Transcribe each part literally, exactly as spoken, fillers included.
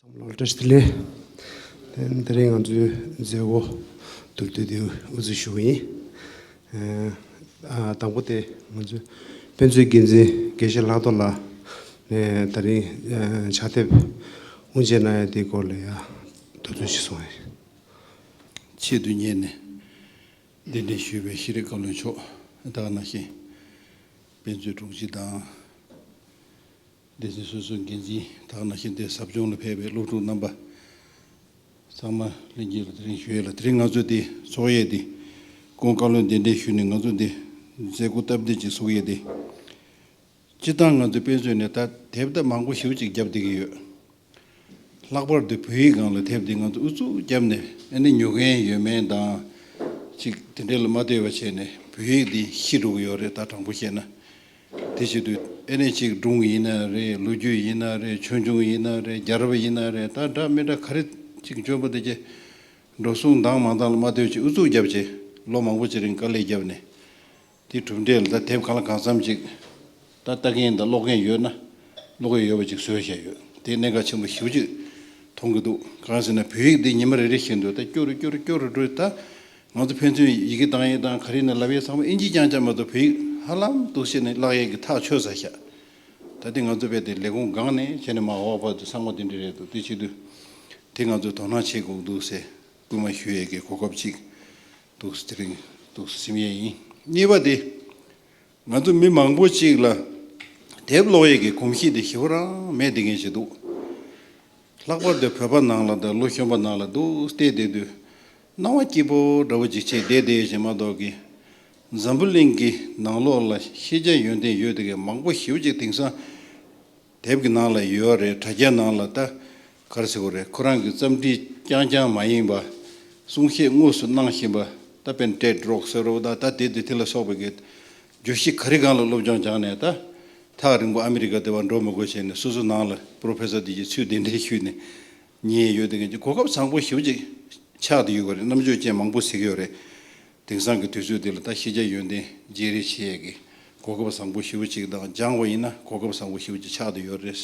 ཚང་མ་ལ་བཀྲ་ཤིས་བདེ་ལེགས། དེ་དེ་རིང་ང་ཚོའི་མཛད་སྒོ་བསྡུ་ལེན་དེ་དབུ་འཛུགས་ཞུ་གི་ཡིན། ཨ་དང་པོ་དེ་ང་ཚོའི་དཔེ་མཛོད་འགན་འཛིན་དགེ་བཤེས་ལྷག་རྡོར་ལགས་ནས་དེ་རིང་ཕྱག་དེབ་དབུ་འབྱེད་གནང་ཡ་དེའི་སྐོར་ལ་ཡ་འདུག་ཚུལ་ཞིག་གསུངས་ཡིན། ཆེད་དུ་གཉེར་ནས་གདན་འདྲེན་ཞུས་པའི་ཤེས་རིག་བཀའ་བློན་མཆོག་ད་ག་ནང་བཞིན་དཔེ་མཛོད་དྲུང་ཆེ་དང་། སྡེ་ཚན་སོ་སོའི་འགན་འཛིན་དག་ནང་བཞིན་དེ་ཟབ་སྦྱོང་ལ་ཕེབས་པའི་སློབ་ཕྲུག་རྣམ་པ་ཚང་མ་ལྷན་རྒྱས་ལ་དེ་རིང་ཞུ་ཡས་ལ། དེ་རིང་ང་ཚོ་འདི་ཚོགས་ཡས་འདི་སྐུ་ངོ་བཀའ་བློན་གདན་འདྲེན་ཞུས་ནས་ང་ཚོ་འདི་མཛད་སྒོ་སྟབས་བདེ་ཅིག་ཚོགས་ཡས་འདི། སྤྱིར་བཏང་ང་ཚོ་དཔེ་མཛོད་ནས་ད་དེབ་ད་མང་པོ་ཞེ་པོ་ཅིག་བརྒྱབ་བསྡད་ཀྱི་ཡོད། ལྷག་པར་དུ་བོད་ཡིག་སྒང་ལ་དེབ་འདི་ང་ཚོ་ཨུ་ཚུགས་བརྒྱབ་ནས་ཨ་ནི་ཉོ་མཁན་ཡོད་མེད་དང་ཅིག་དེ་འདྲ་ལ་མ་ལྟོས་པ་བྱས་ནས་བོད་ཡིག་འདི་ཤི་འགྲོ་གི་ཡོད་རེད། ད་དྲང་པོ་བཤད་ན། དེ་བྱེད་དུས་ཨེ་ནས་ཅིག་སྒྲུང་ཡིན་ན་རེད། ལོ་རྒྱུས་ཡིན་ན་རེད། ཆོས་འབྱུང་ཡིན་ན་རེད། རྒྱལ་རབས་ཡིན་ན་རེད། ད་འདྲ་མི་འདྲ་ག་རེ་ཅིག་འཇོན་པོ་དེ་ཅིག་འགྲོ་སོང་བཏང་མ་བཏང་ལ་མ་ལྟོས་ཅིག་ཨུ་ཚུགས་བརྒྱབ་བྱས་ལོ་མང་པོ་ཅིག་རིང་དཀའ་ལས་བརྒྱབ་ནས་དེ་གྲུབ་འབྲས་ལ་ད་དེབ་གང་ལ་གང་འཚམ་ཅིག་ད་ལྟ་མཁན་དང་ཀློག་མཁན་ཡོད་ན་ཀློག་ཡས་ཡོད་པ་ཅིག་བཟོས་བཞག་ཡོད། དེ་གནད་འགག་ཆེན་པོ་ཞེ་པོ་ཅིག་མཐོང་གི་འདུག་གང་ཟེར་ན་བོད་ཡིག་འདི་ཉི་མ་རེ་རེ་བཞིན་དུ་ད་སྐྱོ་རུ་སྐྱོ་རུ་སྐྱོ་རུ་འགྲོ། ད། ང་ཚོ་ཕན་ཚུན་ཡི་གེ་བཏང་ཡས་དང་ག་རེ་ནས་ལབ་ཡས་ཚང་མ་ཨིན་ཇི་རྐྱང་རྐྱང་མ་གཏོགས་བོད་ཡིག་ཧ་ལམ་འདུག་བྱས་ནས་བཀླག་ཡས་ཀྱི་ཐག་ཆོད་ཚར་ཤག་ད་ལྟ་ང་ཚོ་བས་དེ་ལས་ཁུངས་སྒང་ནས་བྱས་ནས་མར་འོག་བར་དུ་ཚང་མ་དེ་འདྲ་རེད་འདུག་དེ་བྱེད་དུས་དེ་ང་ཚོས་དོ་སྣང་བྱེད་དགོས་འདུག་ཟེར་སྐུལ་མ་ཞུ་ཡས་ཀྱི་གོ་སྐབས་ཅིག་འདུག་དེ་རིང་འདུག་སེམས་ཡས་ཡིན། གཉིས་པ་དེ་ང་ཚོ་མི་མང་པོ་ཅིག་ལ་དེབ་ཀློག་ཡས་ཀྱི་གོམས་གཤིས་དེ་ཞེ་པོ་རང་མེད་བསྡད་མཁན་ཞིག་འདུག་ལྷག་པར་དུ་བོད་པ་ནང་ལ་དང་ལོ་གཞོན་པ་ནང་ལ་འདུག་བལྟས་བསྡད་དུས་སྣང་བ་སྐྱིད་པོ་འདྲ་བོ་ཅིག་བྱས་བསྡད་བསྡད་ཡོད་ཅེས་མ་གཏོགས་ཀྱི། འཛམ་བུ་གླིང་གི་ནང་ལོགས་ལ་ཤེས་བྱ་ཡོན་ཏན་ཡོད་དེ་གའི་མང་པོ་ཞེ་པོ་ཅིག་དེང་སང་དེབ་ཀྱི་ནང་ལ་ཡོད་རེད། དྲ་རྒྱ་ནང་ལ་ད་ག་རེ་ཟེར་དགོས་རེད། ཁོ་རང་གི་རྩོམ་བྲིས་རྐྱང་རྐྱང་མ་ཡིན་པ་གསུང་བཤད་དངོས་སུ་གནང་བཞིན་པ་ད་དཔེར་ན་ཊེཌ་རོག་ཟེར་རོ་ད་ད་དེ་དེ་དེ་ལ་སོགས་པའི་གི་བརྗོད་གཞི་ག་རེ་སྒང་ལ་སློབ་སྦྱོང་སྦྱངས་ནས་ད་ཐག་རིང་པོ་ཨ་མི་རི་ཀ་དེ་བར་འགྲོ་མི་དགོས་བྱས་ནས་སོ་སོ་ནང་ལ་པོ་རོ་ཕེ་སར་དེ་གྱི་ཚུལ་གདན་འདྲེན་ཞུས་ནས་ཉན་ཡོད་དེ་གའི་གོ་སྐབས་བཟང་པོ་ཞེ་པོ་ཅིག་ཆགས་བསྡད་ཡོད་པ་རེད། རྣམ་དཔྱོད་ཅན་མང་པོ་གཟིགས་ཡོད་རེད། དེང་སང་གི་དུས་ཚོད་འདི་ལ་ད་ཤེས་བྱ་ཡོན་ཏན་བརྗེ་རེས་བྱེད་ཡས་ཀྱི་གོ་སྐབས་བཟང་པོ་ཞེ་པོ་ཅིག་དང་སྦྱངས་པ་ཡིན་ན་གོ་སྐབས་བཟང་པོ་ཞེ་པོ་ཅིག་ཆགས་བསྡད་ཡོད་རེད།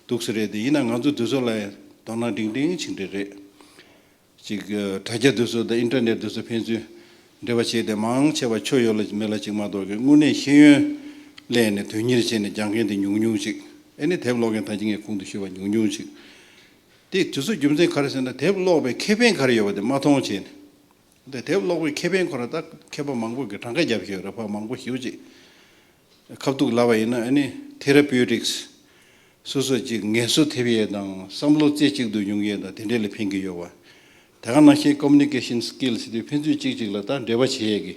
འདུག་ས་རེད། དེ་ཡིན་ན་ང་ཚོ་དེ་ཚོ་ལ་དོ་སྣང་འབྲིང་འབྲིང་ཅིག་འདྲ་རེད། ཅིག་དྲ་རྒྱ་དེ་ཚོ་དང་ཨིན་ཊར་ནེཊ་དེ་ཚོ་ཕན་ཚུན་འབྲེལ་བ་བྱས་ཏེ་མང་ཆེ་བ་ཆོ་ཡོད་ལ་མེད་ལ་ཅིག་མ་གཏོགས་ཀྱི་དངོས་གནས་ཤེས་ཡོན་ལས་ནས་དོན་གཉེར་བྱས་ནས་སྦྱང་མཁན་དེ་ཉུང་ཉུང་ཅིག་ཨེ་ནི་དེབ་ཀློག་མཁན་ད་ཅི་ངས་གོང་དུ་ཞུས་པ་ཉུང་ཉུང་ཅིག་དེ་དུས་ཚོད་རྒྱུ་མཚན་ག་རེ་ཟེར་ན་དེབ་ཀློག་པའི་ཁེ་ཕན་ག་རེ་ཡོད་པ་དེ་མ་མཐོང་བྱས་ནས། དེ་དེབ་ཀློག་པའི་ཁེ་ཕན་ཁོ་ར་ད་མཁས་པ་མང་པོ་གིས་གྲངས་ཀ་བརྒྱབ་ཤེས་རེད། ཕ་མང་པོ་ཞེ་པོ་ཅིག་ཁ་ཐུག་ལབ་པ་ཡིན་ན་ཨ་ནི་ཐེ་ར་པིའུ་ཊིག་སི་སོ་སོ་ཅིག་ངལ་གསོ་ཐེབས་ཡས་དང་བསམ་བློ་རྩེ་གཅིག་ཏུ་ཡོང་ཡས་དང་དེ་འདྲས་ལ་ཕན་གྱི་ཡོད་པ། དེ་ག་ནང་བཞིན་ཀོ་མུ་ནི་ཀེ་ཤན་སི་ཀིལ་ཟེར་དུས་ཕན་ཚུན་གཅིག་གཅིག་ལ་ད་འབྲེལ་བ་བྱེད་ཡས་ཀྱི་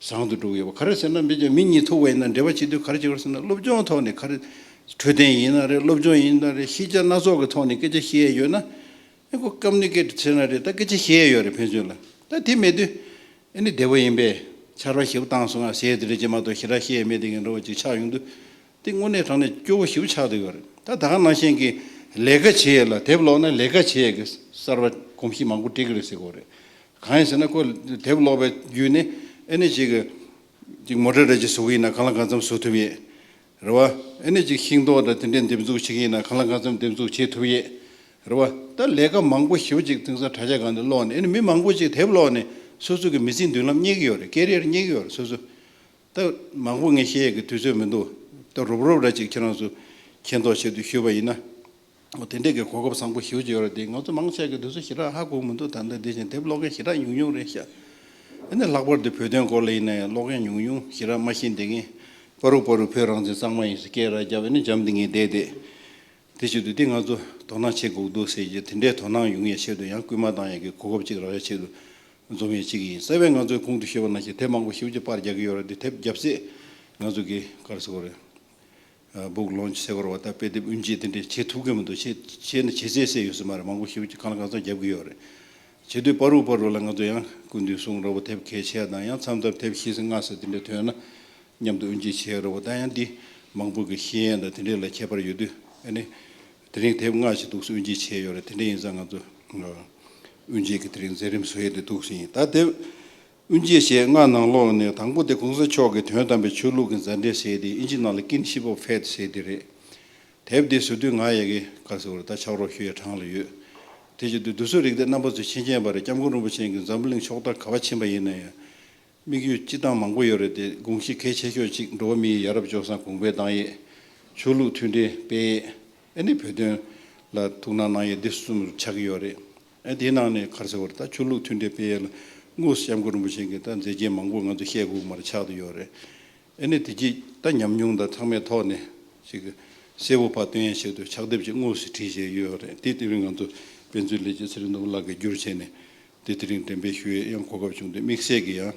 བཟང་དུ་འགྲོ་གི་ཡོད་པ། ག་རེ་ཟེར་ན་མི་གཅིག་མི་གཉིས་ཐུག་པ་ཡིན་ན་འབྲེལ་བ་བྱེད་དུས་ག་རེ་བྱེད་དགོས་ཟེར་ན་སློབ་སྦྱོང་ཐོག་ནས་ག་རེ་འཕྲོད་བསྟེན་ཡིན་ན་རེད། སློབ་སྦྱོང་ཡིན་ན་རེད། ཤེས་བྱ་སྣ་ཚོགས་ཀྱི་ཐོག་ནས་སྐད་ཆ་བཤད་ཡས་ཡོད་ན། ཨེ་ཁོ་ཀམ་ནི་ཀེ་ཊི་བྱས་ན་རེད། ད་སྐད་ཆ་བཤད་ཡས་ཡོད་རེད་ཕན་ཚུན་ལ། ད་དེ་མེད་དུས་ཨེ་ནི་བདེ་པོ་ཡིན་པས་ཆར་པ་ཞེ་པོ་བཏང་སོང་ང་ཟེར་དེ་རེད་ཅེས་མ་གཏོགས་ཞེ་དྲག་བཤད་ཡས་མེད་དེ་གི་འགྲོ་བ་ཅིག་ཆགས་ཡོང་དུས་དེ་དངོས་གནས་དྲང་གནས་སྐྱོ་བོ་ཞེ་པོ་ཆགས་བསྡད་ཡོད་རེད། ད་ད་ག་ནང་བཞིན་གྱི་ལས་ཀ་བྱེད་ཡས་ལ་དེབ་ཀློག་ན་ལས་ཀ་བྱེད་ཡས་ཀྱི་གསར་པ་གོམས་གཤིས་མང་པོ་སྤྲད་ཀྱི་རེད་ཟེར་གྱི་ཡོད་རེད། གང་ཡིན་ཟེར་ན་ཁོ་དེབ་ཀློག་པའི་བརྒྱུད་ནས་ཨེ་ནི་ཅིག་གི་ཅིག་མོ་ཊ་འདྲ་ཅིག་བཟོ་གི་ཡིན་ན་གང་ལ་གང་འཚམ་བཟོ་ཐུབ་ཡས། རེད་བ། ཨེ་ནི་ཅིག་ཤིང་ཏོག་འདྲ་དེ་འདྲའི་འདེབས་འཛུགས་བྱེད་ཀྱི་ཡིན་ན་གང་ལ་གང་འཚམ་འདེབས་འཛུགས་བྱེད་ཐུབ་ཡས། རེད་བ། ད་ལས་ཀ་མང་པོ་ཞེ་པོ་ཅིག་དེང་སང་དྲ་རྒྱ་སྒང་ནས་ཀློག་ནས་ཨེ་ནི་མི་མང་པོ་ཅིག་དེབ་ཀློག་ནས་སོ་སོ་གི་མི་ཚེའི་མདུན་ལམ་རྙེད་ཀྱི་ཡོད་རེད། ཀེ་རི་ཡར་རྙེད་ཀྱི་ཡོད་རེད་སོ་སོ། ད་མང་པོ་ངས་བཤད་ཡས་ཀྱི་དུས་ཚོད་མི་འདུག་ད་རོབ་རོབ་འདྲ་ཅིག་ཁྱེད་རང་ཚོ་མཁྱེན་རྟོགས་ཆེད་དུ་ཞུས་པ་ཡིན་ན། འོ་དེ་འདྲས་ཀྱི་གོ་སྐབས་བཟང་པོ་ཞེ་པོ་ཅིག་ཡོད་རེད་དེ། ང་ཚོ་མང་ཆེ་གི་དུས་ཚོད་ཞེ་དྲག་ཧ་གོ་མི་འདུག་ད་ལྟ་དེ་བཞིན་དེབ་ཀློག་མཁན་ཞེ་དྲག་ཉུང་ཉུང་རེད་ཤག་ཨ་ནི་ལྷག་པར་དུ་བོད་དོན་སྐོར་ལ་ཡིན་ན་ཡང་ཀློག་མཁན་ཉུང་ཉུང་ཞེ་དྲག་མ་ཤེས་བསྡད་མཁན་པ་རུ་པ་རུ་བོད་རང་བཙན་གཙང་མ་ཡིན་ཟེར་སྐད་ར་རྒྱབ་ཨ་ནི་འཇམ་བསྡད་མཁན་བསྡད་དེ། དེ་བྱེད་དུས་དེ་ང་ཚོ་དོ་སྣང་བྱེད་དགོས་འདུག་ཟེར་གྱི་དེ་འདྲའི་དོ་སྣང་ཡོང་ཡས་ཆེད་དུ་ཡང་སྐུལ་མ་བཏང་ཡས་ཀྱི་གོ་སྐབས་ཅིག་རག་ཡས་ཆེད་དུ་འཛོམས་ཡས་ཅིག་ཡིན། རྩ་བའི་ང་ཚོས་གོང་དུ་ཞུས་པ་ནང་བཞིན་དེབ་མང་པོ་ཞེ་པོ་ཅིག་པར་རྒྱག་གི་ཡོད་རེད་དེ། དེབ་རྒྱབ་ཚད་ང་ཚོ་གི་ག་རེ་ཟེར་དགོས་རེད། ཨ་བུག་ལོན་ཆི་ཟེར་དགོས་རེད་བ། ད་དཔེ་དེབ་དབུ་འབྱེད་དེ་འདྲས་བྱེད་ཐུབ་ཀྱི་མི་འདུག་བྱེད་བྱས་ན་བྱེད་ཚད་ཟེར་ཡོད་ས་མ་རེད། མང་པོ་ཞེ་པོ་ཅིག་གང་ལ་གང་འཚམ་རྒྱབ་ཀྱི་ཡོད་རེད། བྱེད་དུས་པ་རུ་པ་རུ་ལ་ང་ཚོ་ཡང་སྐུ་མདུན་གསུང་རོགས་པ་དེབ་གལ་ཆེ་བ་དང་ཡང་མཚམས་མཚམས་དེབ་བཞི་ཙམ་ལྔ་ཙམ་དེ་འདྲས་ཐོན་ན་མཉམ་དུ་དབུ་འབྱེད་བྱེད་རོགས་པ། ད་ཡང་འདི་མང་པོ་གི་ཤེས་ཡོན་དང་དེ་འདྲས་ལ་ཁྱད་པར་ཡོད་དུས་ཨ་ནི་དེ་རིང་དེབ་ལྔ་ཞིག་འདུག་སེ་དབུ་འབྱེད་བྱས་ཡོད་རེད། དེ་འདྲས་ཡིན་ཙང་ང་ཚོ་དབུ་འབྱེད་ཀྱི་དེ་རིང་མཛད་རིམ་བཟོ་ཡས་དེ་འདུག་སེ་ཡིན། ད་དེབ་དབུ་འབྱེད་བྱས་ལྔ་ནང་ལོགས་ནས་དང་པོ་དེ་གོང་ས་མཆོག་གི་དོན་དམ་པའི་ཆོས་ལུགས་ཀྱི་མཛད་འཕྲིན་ཟེར་དེ་ཨིན་ཇི་ནང་ལ་Kinship of Faith ཟེར་དེ་རེད། དེབ་འདི་བཟོ་དུས་ང་ཡ་གི་ག་རེ་ཟེར་དགོས་རེད། ད་ཕྱག་རོགས་ཞུ་ཡའི་གྲངས་ལ་ཡོད། དེ་བཞིན་དུ་འདི་ཚོའི་རིགས་དེ་རྣམ་པ་ཚོས་མཁྱེན་མཁྱེན་པ་རེད། སྐྱབས་མགོན་རིན་པོ་ཆེ་གིས་འཛམ་བུ་གླིང་ཕྱོགས་མཐའ་ག་བ་ཕྱིན་པ་ཡིན་ན་ཡང་། དམིགས་ཡུལ་སྤྱི་བཏང་མང་པོ་ཡོད་རེད་དེ། དགོངས་གཞི་གལ་ཆེ་ཤོས་གཅིག་འགྲོ་བ་མིའི་ཡ་རབས་སྤྱོད་བཟང་གོང་འཕེལ་གཏང་ཡས། ཆོས་ལུགས་མཐུན་སྒྲིལ་སྤེལ་ཡས། ཨ་ནི་བོད་དོན་ལ་ཐུགས་སྣང་གནང་ཡས། འདི་གསུམ་ཆགས་ཀྱི་ཡོད་རེད། ཨ་དེའི་ནང་ནས་ག་རེ་ཟེར་དགོས་རེད། ད་ཆོས་ལུགས་མཐུན་སྒྲིལ་སྤེལ་ཡས་ལ་དངོས་སུ་སྐྱབས་མགོན་རིན་པོ་ཆེ་གིས་ད་མཛད་རྗེས་མང་པོ་ང་ཚོ་བཤད་དགོས་མ་རེད། ཆགས་བསྡད་ཡོད་རེད། ཨ་ནི་དེ་གྱིས་ད་ཉམས་མྱོང་དང་ཚང་མའི་ཐོག་ནས་ཅིག་གསལ་པོ་ཕར་སྟོན་ཡས་ཆེད་དུ་ཕྱག་དེབ་ཅིག་དངོས་སུ་བྲིས་བྱས་ཡོད་རེད། དེ་དེ་རིང་ང་ཚོ་དཔེ་མཛོད་ལས་བྱེད་ཚེ་རིང་ནོར་བུ་ལགས་ཀྱིས་བསྒྱུར་བྱས་ནས། དེ་དེ་རིང་འགྲེམས་སྤེལ་ཞུ་ཡས་ཡང་གོ་སྐབས་བྱུང་དུས། དམིགས་བསལ་གྱི་ཡང་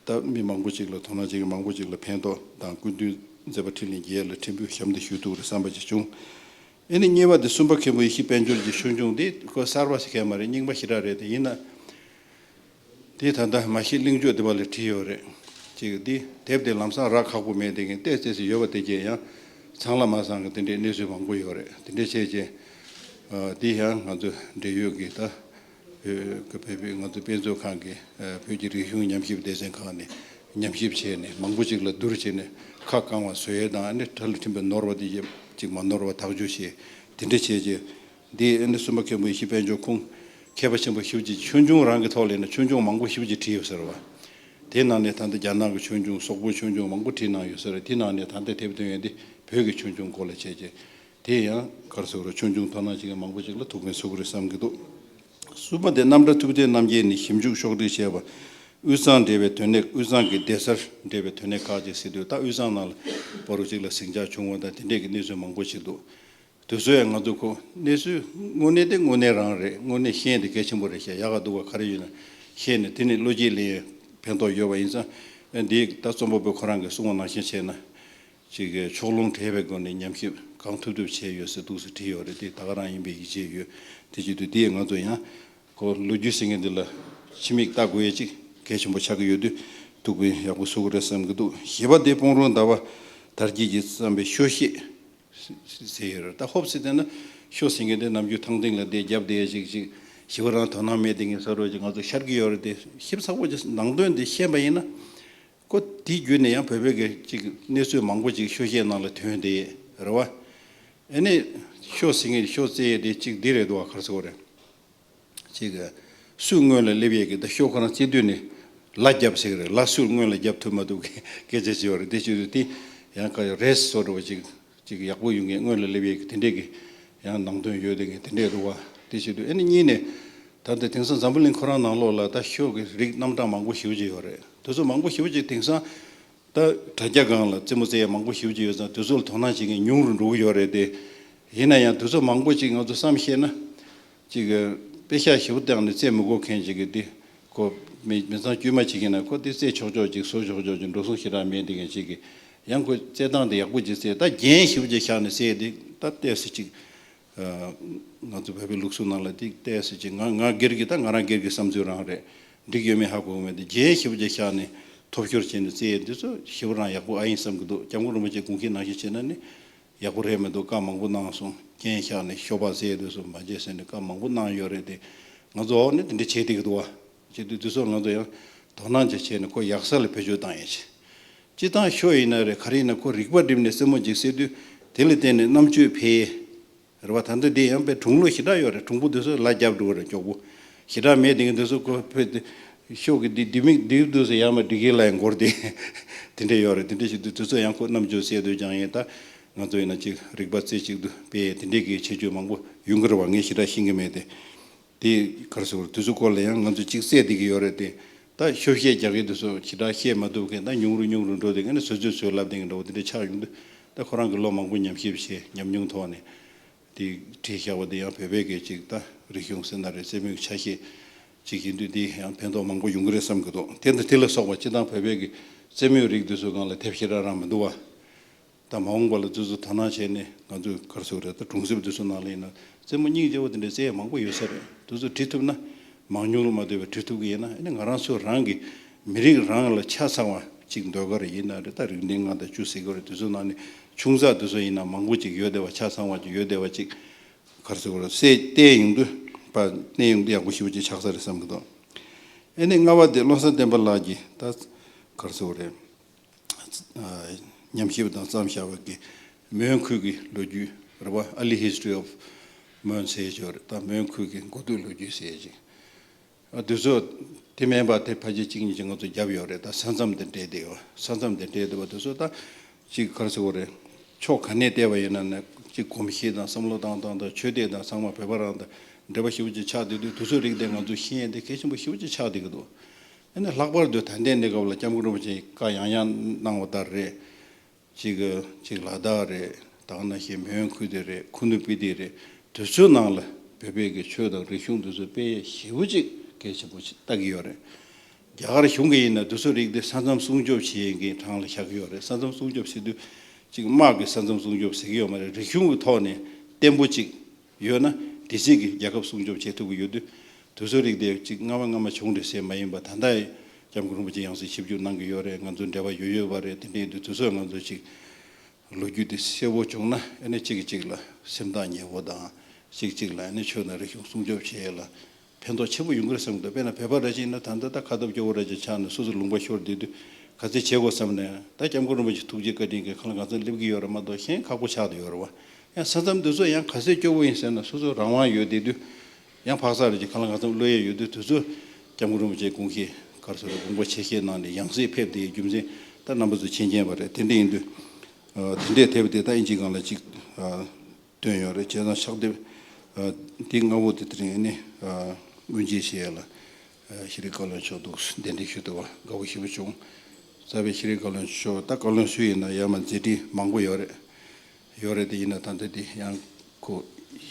ད་མི་མང་པོ་ཅིག་ལ། དོ་སྣང་བྱེད་མཁན་མང་པོ་ཅིག་ལ་ཕན་ཐོགས་དང་སྐུ་མདུན་མཛད་པ་འཕྲིན་ལས་རྒྱས་ལ་ཕྲན་བུ་ཞབས་འདེགས་ཞུ་ཐུབ་རེད་བསམ་པ་ཅིག་བྱུང་། ཨ་ནི་གཉིས་པ་དེ་སུམ་པ་མཁན་པོ་ཡེ་ཤེས་དཔལ་འབྱོར་གྱི་ཆོས་འབྱུང་འདི་ཁོ་གསར་པ་ཞིག་གས་མ་རེད། རྙིང་པ་ཞེ་དྲག་རེད། དེ་ཡིན་ན། དེ་ད་ལྟ་མ་ཤི་གླིང་ཆོས་སྡེ་པ་ལ་བྲིས་ཡོད་རེད། ཅིག་འདི་དེབ་དེ་ལམ་སང་རག་ཁག་པོ་མེད། དེ་གིན་ཏོག་ཙམ་ཙམ་ཡོད་པ་དེ་གས་ཡང་ཚང་ལ་མ་ཚང་གི་དེ་འདྲའི་གནས་ཚུལ་མང་པོ་ཡོད་རེད། དེ་འདྲ་བྱས་རྗེས་འདི་ཡང་ང་ཚོ་འབྲེལ་ཡོད་ཀྱི་ད་བོད་ཀྱི་བོད་པའི་ང་ཚོ་དཔེ་མཛོད་ཁང་གི་བོད་ཀྱི་རིག་གཞུང་ཉམས་ཞིབ་སྡེ་ཚན་ཁག་ནས་ཉམས་ཞིབ་བྱས་ནས། མང་པོ་ཅིག་ལ་བསྡུར་བྱས་ནས། ཁ་བསྐང་བ་བཟོ་ཡས་དང་། ཨ་ནི་གྲ་ལ་འཕྲིན་པའི་ནོར་བ་དེ་ཅིག་མ་ནོར་བ་ཐག་གཅོད་བྱས། དེ་འདྲ་བྱས་རྗེས། འདི་ཨ་ནི་སུམ་པ་མཁན་པོ་ཡེ་ཤེས་དཔལ་འབྱོར་ཁོང་མཁས་པ་ཆེན་པོ་ཞེ་པོ་ཅིག་ཆོས་འབྱུང་རང་གི་ཐོག་ལ་ཡིན་ན་ཆོས་འབྱུང་མང་པོ་ཞེ་པོ་ཅིག་བྲིས་ཡོད་ས་རེད་བ། དེའི་ནང་ནས་ད་ལྟ་རྒྱ་ནག་གི་ཆོས་འབྱུང་། སོག་པོའི་ཆོས་འབྱུང་མང་པོ་བྲིས་གནང་ཡོད་ས་རེད། དེའི་ནང་ནས་ད་ལྟ་དེབ་ཐོན་ཡས་འདི་བོད་ཀྱི་ཆོས་འབྱུང་སྐོར་ལ་བྱས་རྗེས། དེ་ཡང་ག་རེ་ཟེར་དགོས་རེད། ཆོས་འབྱུང་དོ་སྣང་བྱེད་མཁན་མང་པོ་ཅིག་ལ་ཐུགས་ཕན་གསོས་ཀྱི་རེད་བསམ་གྱི་འདུག། གསུམ་པ་དེ་རྣམ་གྲྭ་ཐུབ་བསྟན་རྣམ་རྒྱལ་ནས་ཞིབ་འཇུག་ཕྱོགས་སྒྲིག་བྱས་པ། དབུས་གཙང་འབྲེལ་བའི་དོན་གནད། དབུས་གཙང་གི་སྡེ་གསར་འབྲེལ་བའི་དོན་གནད་ཁག་ཅིག་ཟེར་དུས། ད་དབུས་གཙང་ནང་ལ་བར་དུ་ཅིག་ལ་ཟིང་ཆ་བྱུང་བ་དང་དེ་འདྲས་ཀྱི་གནས་ཚུལ་མང་པོ་ཞིག་འདུག། དེ་ཚོ་ཡང་ང་ཚོ་ཁོ་གནས་ཚུལ་དངོས་གནས་དེ་དངོས་གནས་རང་རེད། དངོས་གནས་ཤེས་དེ་གལ་ཆེན་པོ་རེད་ཤག། ཡག་ག་སྡུག་ག་ག་རེ་ཡོད་ན་ཤེས་ནས། དེ་ནས་བློ་སྐྱེད་ལེན་ཡས་ཕན་ཐོགས་ཡོད་པ་ཡིན་ཙང་། འདི་ད་རྩོམ་པ་པོ་ཁོ་རང་གིས་གསུངས་པ་ནང་བཞིན་བྱས་ན། ཅིག་གི་ཕྱོགས་ལྷུང་བྲལ་བའི་སྒོ་ནས་ཉམས་ཞིབ་གང་ཐུབ་ཐུབ་བྱས་ཡོད་ཟེར་འདུག་ཟེར་བྲིས་ཡོད་རེད། དེ་ད་ག་རང་ཡིན་པའི་ཡིད་ཆེས་ཡོད། དེ་བྱེད་དུས་དེས་ང་ཚོ་ཡང་ཁོ་ལོ་རྒྱུས་ཟེར་མཁན་འདི་ལ་ཕྱི་མིག་ལྟ་དགོས་ཡས་ཅིག་གལ་ཆེན་པོ་ཆགས་ཀྱི་ཡོད་དུས། ཐུགས་ཕན་ཡག་པོ་གསོས་ཀྱི་རེད་བསམ་གྱི་འདུག། བཞི་པ་དེ་སྤུངས་རོང་ཟླ་བ་དར་རྒྱས་ཀྱིས་བརྩམས་པའི་ཤོ་བཤད་ཟེར་ཡོད་རེད། ད་ཧོབ་ཟེར་བསྡད་ན་ཤོ་ཟེར་མཁན་དེ་ནམ་རྒྱུན་ཐང་སྟེང་ལ་དེ་རྒྱབ་བསྡད་ཡས་ཅིག་ཅིག་ཞེ་པོ་རང་དོ་སྣང་མེད་བསྡད་མཁན་བཟོ་འདྲ་ཅིག་ང་ཚོ་ཤར་གྱི་ཡོད་རེད་དེ། ཞིབ་ཚགས་པོ་ཅིག་ནང་དོན་དེ་ཤེས་པ་ཡིན་ན། ཁོ་དེའི་བརྒྱུད་ནས་ཡང་བོད་པའི་གི་ཅིག་གནས་ཚུལ་མང་པོ་ཅིག་ཤོ་བཤད་ནང་ལ་ཐོན་བསྡད་ཡས་རེད་བ། ཨ་ནི་ཤོ་ཟེར་མཁན་ཤོ་རྩེ་ཡས་དེ་ཅིག་འདི་རེད་འདུག་བ། ག་རེ་ཟེར་དགོས་རེད། ཅིག་སུས་སྔོན་ལ་སླེབས་ཡས་ཀྱི། ད་ཤོ་ཁོ་རང་རྩེ་དུས་ནས་ལ་རྒྱབ་ཟེར་གི་རེད། ལ་སུས་སྔོན་ལ་རྒྱབ་ཐུབ་མ་ཐུབ་ཀྱི་སྐད་ཆ་ཅིག་ཡོད་རེད། དེ་བྱེད་དུས་དེ་ཡང་ག་རེས་བཟོ་འདྲ་བ་ཅིག་ཅིག་ཡག་པོ་ཡོང་མཁན། སྔོན་ལ་སླེབས་ཡས་ཀྱི་དེ་འདྲས་ཀྱི་ཡང་ནང་དོན་ཡོད་བསྡད་མཁན་དེ་འདྲས་འདུག་བ། དེ་བྱེད་དུས་ཨ་ནི་གཉིས་ནས། ད་ལྟ་དེང་སང་འཛམ་བུ་གླིང་ཁོ་རང་ནང་ལོགས་ལ་ད་ཤོ་གི་རིགས་རྣམ་གྲངས་མང་པོ་ཞེ་པོ་ཅིག་ཡོད་རེད། དེ་ཚོ་མང་པོ་ཞེ་པོ་ཅིག་དེང་སང་ད་དྲ་རྒྱ་སྒང་ལ་རྩེད་མོ་རྩེ་ཡས་མང་པོ་ཞེ་པོ་ཅིག་ཡོད་ཙང་། དེ་ཚོ་ལ་དོ་སྣང་བྱེད་མཁན་ཉུང་རུ་འགྲོ་གི་ཡོད་རེད་དེ། ཡིན་ན་ཡང་དེ་ཚོ་མང་པོ་ཅིག་ང་ཚོ་བསམ་ཤེས་ན། ཅིག་གི་དཔེ་ཤག་ཞེ་པོ་བཏང་ནས་རྩེད་མི་དགོས་མཁན་ཅིག་གི་དེ། ཁོ་མི་མི་ཚང་དཀྱུས་མ་ཅིག་ཡིན་ན་ཁོ་དེ་རྩེད་ཆོག་ཆོག་ཅིག་བཟོ་ཆོག་ཆོག་ཅིག་འགྲོ་སོང་ཞེ་དྲག་མེད་བསྡད་མཁན་ཅིག་གི། ཡང་ཁོ་རྩེད་སྟངས་དེ་ཡག་པོ་ཅིག་རྩེ། ད་རྒྱན་ཞེ་པོ་ཅིག་བཞག་ནས་རྩེ་དེ་ད་ཏོག་ཙམ་ཅིག་ང་ཚོ་བོད་པའི་ལུགས་སྲོལ་ནང་ལ་དེ་ཏོག་ཙམ་ཅིག་ང་ང་སྒེར་གྱི། ད་ང་རང་སྒེར་གྱི་བསམ་ཚུལ་རང་རེད། འགྲིག་ཡོད་མེད་ཧ་གོ་གི་མེད་དེ། རྒྱན་ཞེ་པོ་ཅིག་བཞག་ནས་ཐོབ་ཤོར་བྱས་ནས་རྩེ་ཡས་འདི་ཚོ་ཞེ་པོ་རང་ཡག་པོ་ཨ་ཡིན་བསམ་གྱི་འདུག། སྐྱབས་མགོན་རིན་པོ་ཆེ་དགོངས་གཞི་ནང་བཞིན་བྱས་ན་ནི་ཡག་པོ་རེད་མི་འདུག། བཀའ་མང་པོ་གནང་སོང་། རྒྱན་བཞག་ནས་ཤོ་པ་རྩེ་ཡས་འདི་ཚོ་མ་བྱེད་ཟེར་ནས་བཀའ་མང་པོ་གནང་ཡོད་རེད་དེ། ང་ཚོ་འོག་ནས་དེ་འདྲ་བྱེད་བསྡད་ཀྱི་འདུག་བ། བྱེད་དུས་འདི་ཚོ་ང་ཚོ་ཡང་དོ་སྣང་བྱས་བྱས་ནས་ཁོ་ཡག་ས་ལ་བེད་སྤྱོད་བཏང་ཡས་བྱེད། སྤྱིར་བཏང་ཤོ་ཡིན་ན་རེད། ག་རེ་ཡིན་ན་ཁོ་རིག་པ་བསྒྲིམས་ནས་རྩེད་མོ་ཅིག་རྩེ་དུས་དེ་ལ་བརྟེན་ནས་རྣམ་དཔྱོད་འཕེལ་ཡས་རེད་བ། ད་ལྟ་འདི་ཡང་དཔེ་གྲུང་ལོ་ཞེ་དྲག་ཡོད་རེད། གྲུང་པོ་འདི་ཚོ་ལ་རྒྱབ་འགྲོ་གི་རེད། མགྱོགས་པོ་ཞེ་དྲག་མེད་དེ་གི་འདི་ཚོ་ཁོ་དཔེ་དེ་ཤོ་གི་འདི་འདི་མིག་འདི་འདུག་ཟེར་ཡང་མ་འགྲིག་གི་ལ་ཡང་འགོར་ཏེ་དེ་འདྲ་ཡོད་རེད། དེ་འདྲ་ཞིག་འདུག། དེ་ཚོ་ཡང་ཁོ་རྣམ་དཔྱོད་གསལ་དུ་སྦྱང་ཡས། ད་ང་ཚོ་ཡིན་ན་ཅིག་རིག་པ་རྩེ་གཅིག་ཏུ་སྤེལ་ཡས་དེ་འདྲའི་གི་ཁྱད་ཆོས་མང་པོ་ཡོང་གི་རེད་བ། ངས་ཞེ་དྲག་ཤེས་ཀྱི་མེད་དེ། དེ་ག་རེ་ཟེར་དགོས་རེད། དེ་ཚོའི་སྐོར་ལ་ཡང་ང་ཚོས་ཅིག་རྩེད་བསྡད་ཀྱི་ཡོད་རེད་དེ། ད་ཤོ་བཤད་རྒྱག་གི་དེ་ཚོ་ཞེ་དྲག་བཤད་མ་ཐུབ་མཁན། ད་ཉུང་རུ་ཉུང་རུ་འགྲོ་དེ། ཨ་ནི་བཟོ་ཚོད་བཟོས་ལབ་དེ་འདྲ་བོ་དེ་འདྲ་ཆགས་ཡོང་དུས། ད་ཁོ་རང་གིས་ལོ་མང་པོ་ཉམས་ཞིབ་བྱས། ཉམས་མྱོང་ཐོག་ནས་དེ་བྲིས་བཞག་པ་དེ་ཡང་བོད་པའི་གི་ཅིག་ད་རིག་གཞུང་ཟེར་ན་རེད། རྩེད་མོའི་ཆ་ཤས་ཅིག་ཡིན་དུས་དེ་ཡང་ཕན་ཐོགས་མང་པོ་ཡོང་གི་རེད་བསམ་གྱི་འདུག། དེ་དང་དེ་ལ་སོགས་པ་སྤྱིར་བཏང་བོད་པའི་གི་རྩེད་མོའི་རིགས་དེ་ཚོའི་སྒང་ལ་དེབ་ཞེ་དྲག་རང་མི་འདུག་བ། ད་མ་འོངས་པ་ལ་དེ་ཚོ་དོ་སྣང་བྱས་ནས། ང་ཚོས་ག་རེ་ཟེར་དགོས་རེད། ད་གྲོང་གསེབ་དེ་ཚོ་ནང་ལ་ཡིན་ན་རྩེད་མོ་སྙིང་རྗེ་པོ་དེ་འདྲ་རྩེ་ཡས་མང་པོ་ཡོད་ས་རེད། དེ་ཚོ་བྲིས་ཐུབ་ན། མང་ཉུང་ལ་མ་ལྟོས་པར་བྲིས་ཐུབ་ཀྱི་ཡིན་ན། ཨ་ནི་ང་རང་ཚོ་རང་གི་མི་རིགས་རང་ལ་ཆ་ཚང་བ་ཅིག་ཟློས་གར་ཡིན་ན་རེད། ད་རིག་གནས་ལྔ་དང་བཅུ་ཟེར་གྱི་རེད། དེ་ཚོ་ནང་ནས་ཆུང་ཙག་དེ་ཚོ་ཡིན་ན་མང་པོ་ཅིག་ཡོད་བསྡད་པ། ཆ་ཚང་བ་ཅིག་ཡོད་བསྡད་པ་ཅིག་ག་རེ་ཟེར་དགོས་རེད། གསལ་བསྟན་ཡོང་དུས་པ། བསྟན་ཡོང་དུས་ཡག་པོ་ཞེ་པོ་ཅིག་ཆགས་ས་རེད་བསམ་གྱི་འདུག། ཨ་ནི་ལྔ་པ་དེ་བློ་བཟང་བསྟན་པ་ལགས་ཀྱིས་ད་ག་རེ་ཟེར་དགོས་རེད། ཉམས་ཞིབ་དང་བརྩམས་བཞག་པའི་གི་ མོན་ཁུལ་གྱི་ལོ་རྒྱུས་རེད་བ། Early History of Mon ཟེར་ཡས་ཅིག་ཡོད་རེད། ད་མོན་ཁུལ་གྱི་འགོ་སྟོད་ལོ་རྒྱུས་ཟེར་ཡས་ཅིག་ཨ་དེ་ཚོ་དེ་མིན་པ་དེ་ཕལ་ཆེར་གཅིག་གཉིས་ཅིག་ང་ཚོ་བརྒྱབ་ཡོད་རེད། ད་ས་མཚམས་དེ་འབྲེལ་བསྡད་ཡོད། ས་མཚམས་དེ་འབྲེལ་བསྡད་པ་དེ་ཚོ་ད་ཅིག་ག་རེ་ཟེར་དགོས་རེད། ཕྱོགས་ག་ནས་བལྟས་པ་ཡིན་ན་ནི་ཅིག་གོམས་གཤིས་དང་བསམ་བློ་བཏང་སྟངས་དང་ཆོས་དད་དང་ཚང་མ་བོད་པ་རང་དང་འབྲེལ་བ་ཞེ་པོ་ཅིག་ཆགས་བསྡད་དུས། དེ་ཚོའི་རིགས་དེ་ང་ཚོ་ཤེས་ཡས་དེ་གལ་ཆེན་པོ་ཞེ་པོ་ཅིག་ཆགས་བསྡད་ཀྱི་འདུག་ཨ་ནི་ལྷག་པར་དུ་ད་ལྟའི་གནས་སྐབས་ལ་སྐྱབས་མགོན་རིན་པོ་ཆེས་བཀའ་ཡང་ཡང་གནང་བ་ལྟར་རེད། གཅིག་གཅིག་ལ་དྭགས་རེད། ད་ག་ནང་བཞིན་མོན་ཁུལ་དེ་རེད། ཁུ་ནུ་སྤི་ཏི་རེད། དེ་ཚོའི་ནང་ལ་བོད་པའི་གི་ཆོས་དང་རིག་གཞུང་དེ་ཚོ་སྤེལ་ཡས་ཞེ་པོ་ཅིག་གལ་ཆེན་པོ་ཅིག་ལྟ་གི་ཡོད་རེད། རྒྱ་གར་གཞུང་གིས་ཡིན་ན་དེ་ཚོའི་རིགས་དེ་ས་མཚམས་སྲུང་སྐྱོབ་བྱེད་ཡས་ཀྱི་གྲངས་ལ་བཞག་གི་ཡོད་རེད། ས་མཚམས་སྲུང་སྐྱོབ་ཟེར་དུས་གཅིག་དམག་གི་ས་མཚམས་སྲུང་སྐྱོབ་ཟེར་གི་ཡོད་མ་རེད། རིག་གཞུང་གི་ཐོག་ནས་བརྟན་པོ་ཅིག་ཡོད་ན་དེ་སྲིད་ཀྱི་རྒྱལ་ཁབ་སྲུང་སྐྱོབ་བྱེད་ཐུབ་ཀྱི་ཡོད་དུས། དེ་ཚོའི་རིགས་དེ་གཅིག་སྔ་མ་སྔ་མ་བྱུང་རེད་ཟེར་མ་ཡིན་པ། ད་ལྟ་སྐྱབས་མགོན་རིན་པོ་ཆེ་ཡང་སེ་ཞིབ་འཇུག་གནང་གི་ཡོད་རེད། ང་ཚོ་འབྲེལ་བ་ཡོད་ཡོད་པ་རེད། དེ་འདྲ་ཡིན་དུས་དེ་ཚོས་ང་ཚོ་གཅིག་ལོ་རྒྱུས་དེ་གསལ་པོ་བྱུང་ན། ཨ་ནི་གཅིག་གིས་གཅིག་ལ་སེམས་ཐག་ཉེ་པོ་དང་། གཅིག་གཅིག་ལ་ཨ་ནི་ཆོས་དང་རིག་གཞུང་སྲུང་སྐྱོབ་བྱེད་ཡས་ལ་ཕན་ཐོགས་ཆེན་པོ་ཡོང་གི་རེད་བསམ་གི་འདུག་དཔེར་ན་བོད་པ་འདྲ་ཅིག་ཡིན་ན། ད་ལྟ་ད་ཁ་སྟབས་སྐྱོ་བོ་འདྲ་ཅིག་ཆགས་ནས་སོ་སོ་ལུང་པ་ཤོར་བསྡད་དུས་ག་ཚོད་བྱེད་དགོས་བསམ་ནས། ད་སྐྱབས་མགོན་རིན་པོ་ཆེ་ཐུགས་རྗེ་བཀའ་དྲིན་གྱིས་ཁ་ལག་གང་ཚང་སླེབས་ཀྱི་ཡོད་རེད་མ་གཏོགས། གཞན་ཁག་པོ་ཆགས་བསྡད་ཡོད་རེད་བ། ཡང་ས་མཚམས་འདི་ཚོ་ཡང་ག་ཚོད་སྐྱོ་བོ་ཡིན་ཟེར་ན། སོ་སོ་རང་དབང་ཡོད་བསྡད་དུས། ཡང་འཕག་འཚག་རེ་ཅིག་གང་ལ་གང་འཚམ་གློད་ཡས་ཡོད་དུས། དེ་ཚོ་སྐྱབས་མགོན་རིན་པོ་ཆེའི་དགོངས་བཞེད་ག་རེ་ཟེར། དགོངས་པ་ཆེ་བཞེས་གནང་ནས་ཡང་སེ་ཕེབས་བསྡད་ཡས་རྒྱུ་མཚན་ད་རྣམ་པ་ཚོས་མཁྱེན་མཁྱེན་པ་རེད། དེ་འདྲ་ཡིན་དུས་ཨ་དེ་འདྲའི་དེབ་དེ་ད་ཨིན་ཇིའི་སྒང་ལ་ཅིག་ཨ་བཏོན་ཡོད་རེད། བྱས་ཙང་ཕྱག་དེབ་ཨ་དེ་ལྔ་པོ་དེ་དེ་རིང་ཨ་ནི་ཨ་དབུ་འབྱེད་བྱེད་ཡས་ལ་ཨ་ཤེས་རིག་བཀའ་བློན་མཆོག་འདུག་སེ་གདན་འདྲེན་ཞུས་འདུག་བ། དགའ་པོ་ཞེ་པོ་བྱུང་། རྩ་བའི་ཤེས་རིག་བཀའ་བློན་མཆོག་ད་བཀའ་བློན་སུ་ཡིན་ན་ཡང་མ་མཛད་འཕྲིན་མང་པོ་ཡོད་རེད། ཡོད་རེད། དེ་ཡིན་ན་ད་ལྟ་དེ་ཡང་ཁོ་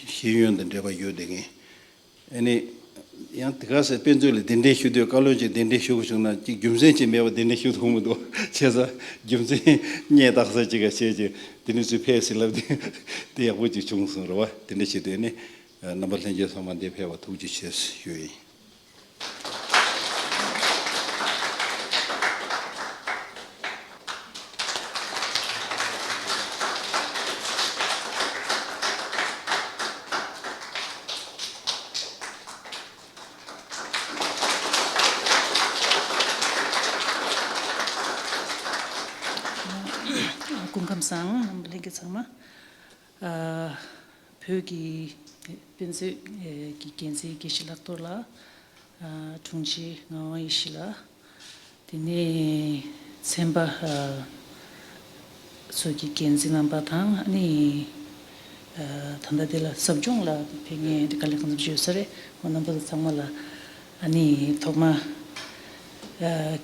ཤེས་ཡོན་དང་འབྲེལ་བ་ཡོད་བསྡད་མཁན། ཨ་ནི་ཡང་དེ་ག་ཚོད་དཔེ་མཛོད་ལ་གདན་འདྲེན་ཞུ་དུས། བཀའ་བློན་གྱིས་གདན་འདྲེན་ཞུ་དགོས་བྱུང་ན་ཅིག་རྒྱུ་མཚན་ཅིག་མེད་པར་གདན་འདྲེན་ཞུ་ཐུབ་མི་འདུག་བྱས་ཙང་རྒྱུ་མཚན་སྙད་བཏགས་ས་ཅིག་ག་བྱས་ཀྱི་དེ་ནས་ཚུར་ཕེབས་ཟིན་ལབ་དུས་དེ་ཡག་པོ་ཅིག་བྱུང་སོང་རེད་བ། དེ་འདྲ་བྱེད་དུས་ཨ་ནི་རྣམ་པ་ལྷན་རྒྱས་ཚང་མ་འདིར་ཕེབས་པར་ཐུགས་རྗེ་ཆེ་ཞུ་ཡིན། སྐུ་ཁམས་བཟང་། རྣམ་པ་ལྷན་རྒྱས་ཚང་མ། ཨ་བོད་ཀྱི་དཔེ་མཛོད་ཀྱི་འགན་འཛིན་དགེ་བཤེས་ལག་རྡོར་ལགས། ཨ་དྲུང་ཆེ་ངག་དབང་ཡེ་ཤེས་ལགས། དེ་ནས་ཚན་པ་ཨ་ཚོ་གི་འགན་འཛིན་རྣམ་པ་དང་། ཨ་ནི་ཨ་ད་ལྟ་དེ་ལ་ཟབ་སྦྱོང་ལ་ཕེབས་མཁན་དེ་དཀའ་ལས་གང་འཚམ་ཅིག་ཡོད་ས་རེད། ཁོང་རྣམ་པ་ཚོ་ཚང་མ་ལ་ཨ་ནི་ཐོག་མ་ཨ་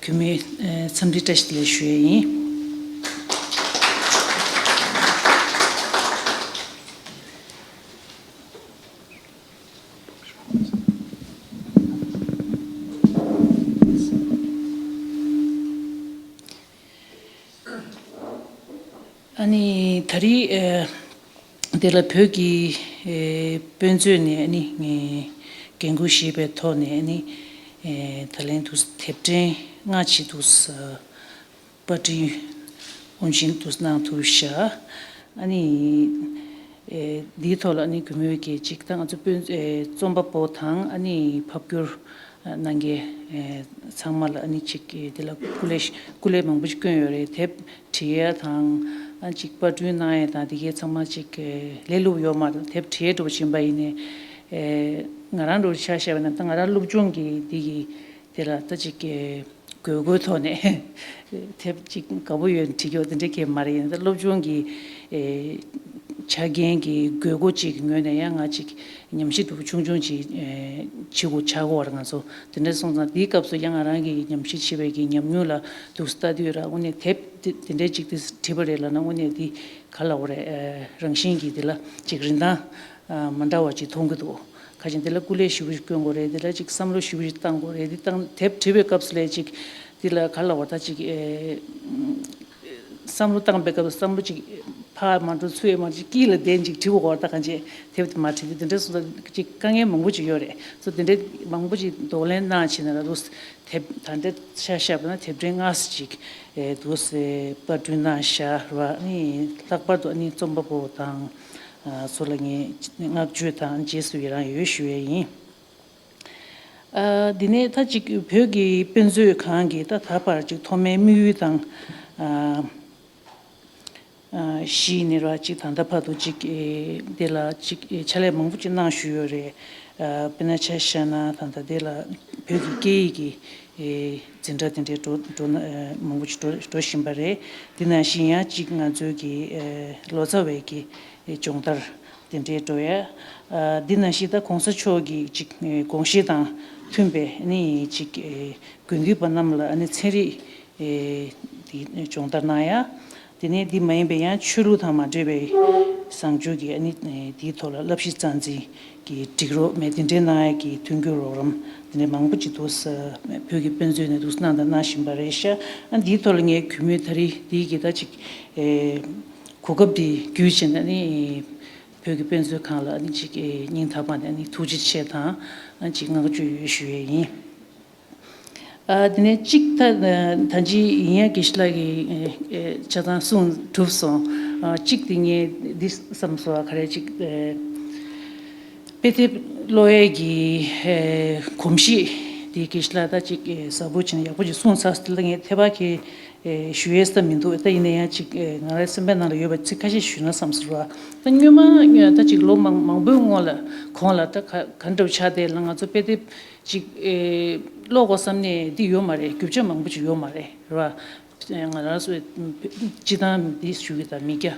གུས་མོས་ཨ་འཚམས་འདྲི་བཀྲ་ཤིས་བདེ་ལེགས་ཞུ་ཡས་ཡིན། ཨ་ནི་ད་རེས་ཨ་དེ་ལ་བོད་ཀྱི་ཨ་དཔེ་མཛོད་ནས་ཨ་ནི་ངས་འགན་འཁུར་བཞེས་པའི་ཐོག་ནས། ཨ་ནི་ཨ་ད་ལན་དུ་དེབ་ཕྲེང་ལྔ་ཅིག་འདུག་སེ་པར་སྐྲུན་དབུ་འབྱེད་དུ་གནང་ཐུབ་ཤག་ཨ་ནི་ཨེ་འདིའི་ཐོག་ལ་ཨ་ནི་གུས་མོས་ཀྱིས་ཅིག་ད་ང་ཚོ་དཔོན་ཨེ་རྩོམ་པ་པོ་དང་། ཨ་ནི་ཕབ་བསྒྱུར་གནང་མཁན་ཨེ་ཚང་མ་ལ་ཨ་ནི་ཅིག་ཨེ་དེ་ལ་སྐུ་ལས་སྐུ་ལས་མང་པོ་ཞིག་བསྐྱོན་ཡོད་རེད། དེབ་བྲིས་ཡ་དང་། ཨ་ཅིག་པར་སྐྲུན་གནང་ཡ་དང་། དེ་གའི་ཚང་མ་ཅིག་ཨེ་ལས་སླ་པོ་ཡོད་མ་རེད། དེབ་བྲིས་ཡ་འགྲོ་བཞིན་པ་ཡིན་ནའི་ཨེ་ང་རང་འགྲོ་ཆ་བཞག་པ་ན། ད་ང་རང་སློབ་སྦྱོང་གི་འདི་གི་དེ་ལ་ད་ཅིག་ཨེ་དགོས་མཁོའི་ཐོག་ནས་དེབ་ཅིག་དགའ་པོ་ཡོད་བྲིས་ཀྱོག་དེ་འདྲ་གས་མ་རེད། ཡིན་ད་སློབ་སྦྱོང་གི་ཨེ་ཆ་རྐྱེན་གྱི་དགོས་མཁོ་ཅིག་གི་ངོས་ནས་ཡང་ང་ཅིག་ཉམས་ཞིབ་འདྲ་པོ་ཆུང་ཆུང་ཅིག་ཨེ་བྱེད་དགོས་ཆགས་ཀྱི་ཡོད་རེད། ང་ཚོ་དེ་འདྲ་སོང་ཙང་། དེའི་སྐབས་སུ་ཡང་ང་རང་གི་ཉམས་ཞིབ་བྱེད་པའི་གི་ཉམས་མྱོང་ལ་འདུག་སེ་ལྟ་དུས་ར། དངོས་གནས་དེབ་དེ་དེ་འདྲ་ཅིག་དེ་བྲིས་པ་རེད་ལབ་ན། དངོས་གནས་དེ་ག་ལབ་དགོས་རེད། ཨེ་རང་བཞིན་གྱིས་དེ་ལ་ཅིག་རིན་ཐང་ཨ་མ་འདྲ་བ་ཅིག་མཐོང་གི་འདུག་ཁ་ཅིག་འདི་ལ་སྐུ་ལས་ཞེ་པོ་ཞིག་བསྐྱོན་དགོས་རེད། འདི་ལ་ཅིག་བསམ་བློ་ཞེ་པོ་ཞིག་བཏང་དགོས་རེད། འདི་བཏང་དེབ་བྲིས་པའི་སྐབས་སུ་ལ་ཅིག་འདི་ལ་ག་ལབ་དགོས་རེད། ད་ཅིག་ཨེ་བསམ་བློ་བཏང་པའི་སྐབས་སུ་བསམ་བློ་ཅིག་ཕར་མ་འགྲོ་ཚུར་ཡང་མ་འགྲོ། དཀྱིལ་ལ་བསྡད་ཅིག་བྲིས་དགོས་རེད། ད་གང་ཅི་དེབ་དེ་མ་བྲིས་དུས་དེ་འདྲ་སོང་ཙང་ཅིག་དཀའ་ངལ་མང་པོ་ཅིག་ཡོད་རེད། སོ་དེ་འདྲ་མང་པོ་ཅིག་གདོང་ལེན་གནང་བྱས་ནས་ལ་འདུག་དེབ་ད་ལྟ་ཆ་བཞག་པ་ན་དེབ་ཕྲེང་ལྔ་ཙམ་ཅིག་ཨེ་འདུག་སེ་པར་སྐྲུན་གནང་བཞག་ར། ཨ་ནི་ལྷག་པར་དུ་ཨ་ནི་རྩོམ་པ་པོ་དང་ཨ་ཚོ་ལ་ངས་བསྔགས་བརྗོད་དང་རྗེས་སུ་ཡི་རང་ཡོད་ཞུ་ཡས་ཡིན། ཨ་འདི་ནས་ད་ཅིག་བོད་ཀྱི་དཔེ་མཛོད་ཁང་གི་ད་ད་བར་ཅིག་ཐོག་མའི་དམིགས་ཡུལ་དང་། ཨ་ གཞི་ནས་ར་གཅིག་ད་ལྟ་བར་དུ་གཅིག་དེ་ལ་གཅིག་ཕྱག་ལས་མང་པོ་ཅིག་གནང་བཞུགས་ཡོད་རེད། དཔེར་ན་ཆ་བཞག་ན་ད་ལྟ་དེ་ལ་བོད་ཀྱི་སྐད་ཡིག་གི་འཛིན་གྲྭ་དེ་འདྲའི་འགྲོ་འགྲོ་ན་མང་པོ་ཅིག་འགྲོ་འགྲོ་བཞིན་པ་རེད། དེ་ནང་བཞིན་ཡང་གཅིག་ང་ཚོའི་གི་ལོ་ཙཱ་བའི་གི་སྦྱོང་བརྡར་དེ་འདྲའི་འགྲོ་ཡ། དེ་ནང་བཞིན་ད་གོང་ས་མཆོག་གི་གཅིག་དགོངས་གཞི་དང་མཐུན་པའི་ནི་གཅིག་དགེ་འདུན་པ་རྣམས་ལ་ཨ་ནི་ཚན་རིག་དེ་སྦྱོང་བརྡར་གནང་ཡ། དེ་ནས་འདི་མ་ཡིན་པའི་ཡང་ཆོས་ལུགས་དང་མ་འབྲེལ་བའི་བཟང་སྤྱོད་ཀྱི་ཨ་ནི་དེའི་ཐོག་ལ་བསླབ་གཞི་རྩ་འཛིན་གྱི་སྒྲིག་རོགས་མེད་དེ་འདྲའི་གནང་ཡ་གི་མཐུན་འགྱུར་རོགས་རམ་དེ་འདྲའི་མང་པོ་ཅིག་འདུག་ས། བོད་ཀྱི་དཔེ་མཛོད་ནས་འདུག་གནང་དང་གནང་བཞིན་པ་རེད་ཤག་ཨ་འདིའི་ཐོག་ལ་ངས་གུས་མོས་ད་རེས་འདིའི་གི་ད་ཅིག་གོ་སྐབས་འདི་བརྒྱུད་བྱས་ནས་ནི་བོད་ཀྱི་དཔེ་མཛོད་ཁང་ལ་ཨ་ནི་ཅིག་སྙིང་ཐག་པ་ནས་ཨ་ནི་ཐུགས་རྗེ་ཆེ་དང་ཨ་ཅིག་བསྔགས་བརྗོད་ཡོད་ཞུ་ཡས་ཡིན། ཨ་དེ་ནས་གཅིག་ད་ད་ཅི་ཡིན་ཡ་དགེ་བཤེས་ལགས་ཀྱིས་ཆ་ཚང་གསུངས་གྲུབ་སོང་། ཨ་གཅིག་དེ་ངས་འདི་བསམ་སོང་བ་ག་རེ་གཅིག་དཔེ་དེབ་ཀློག་ཡས་ཀྱི་གོམས་གཤིས་དེ་དགེ་བཤེས་ལགས་ད་ཅིག་ཟབ་པོ་བྱས་ནས་ཡག་པོ་ཅིག་གསུངས་ཚར་སོང་། དེ་ལ་ངས་ཐད་པ་གི་ཞུ་ཡས་ས་མི་འདུག་ད་ཡིན་ན་ཡང་ཅིག་ང་རའི་སེམས་པའི་ནང་ལ་ཡོད་པ་ཚིག་ཁ་ཤས་ཞུས་ན་བསམ་སོང་བ། ད་སྔོན་མ་ད་ཅིག་ལོ་མང་མང་པོའི་སྔོན་ལ་གོང་ལ་ད་ག་ག་འདྲ་བོ་ཆགས་བསྡད་ལ་ང་ཚོ་དཔེ་དེབ་ཅིག་ཨེ་ཀློག་དགོས་བསམ་ནས་འདི་ཡོད་མ་རེད། རྒྱུ་ཆ་མང་པོ་ཅིག་ཡོད་མ་རེད་ར། ང་རང་ཚོའི་སྤྱི་བཏང་འདི་ཞུ་གི་དང་མི་སྐྱ་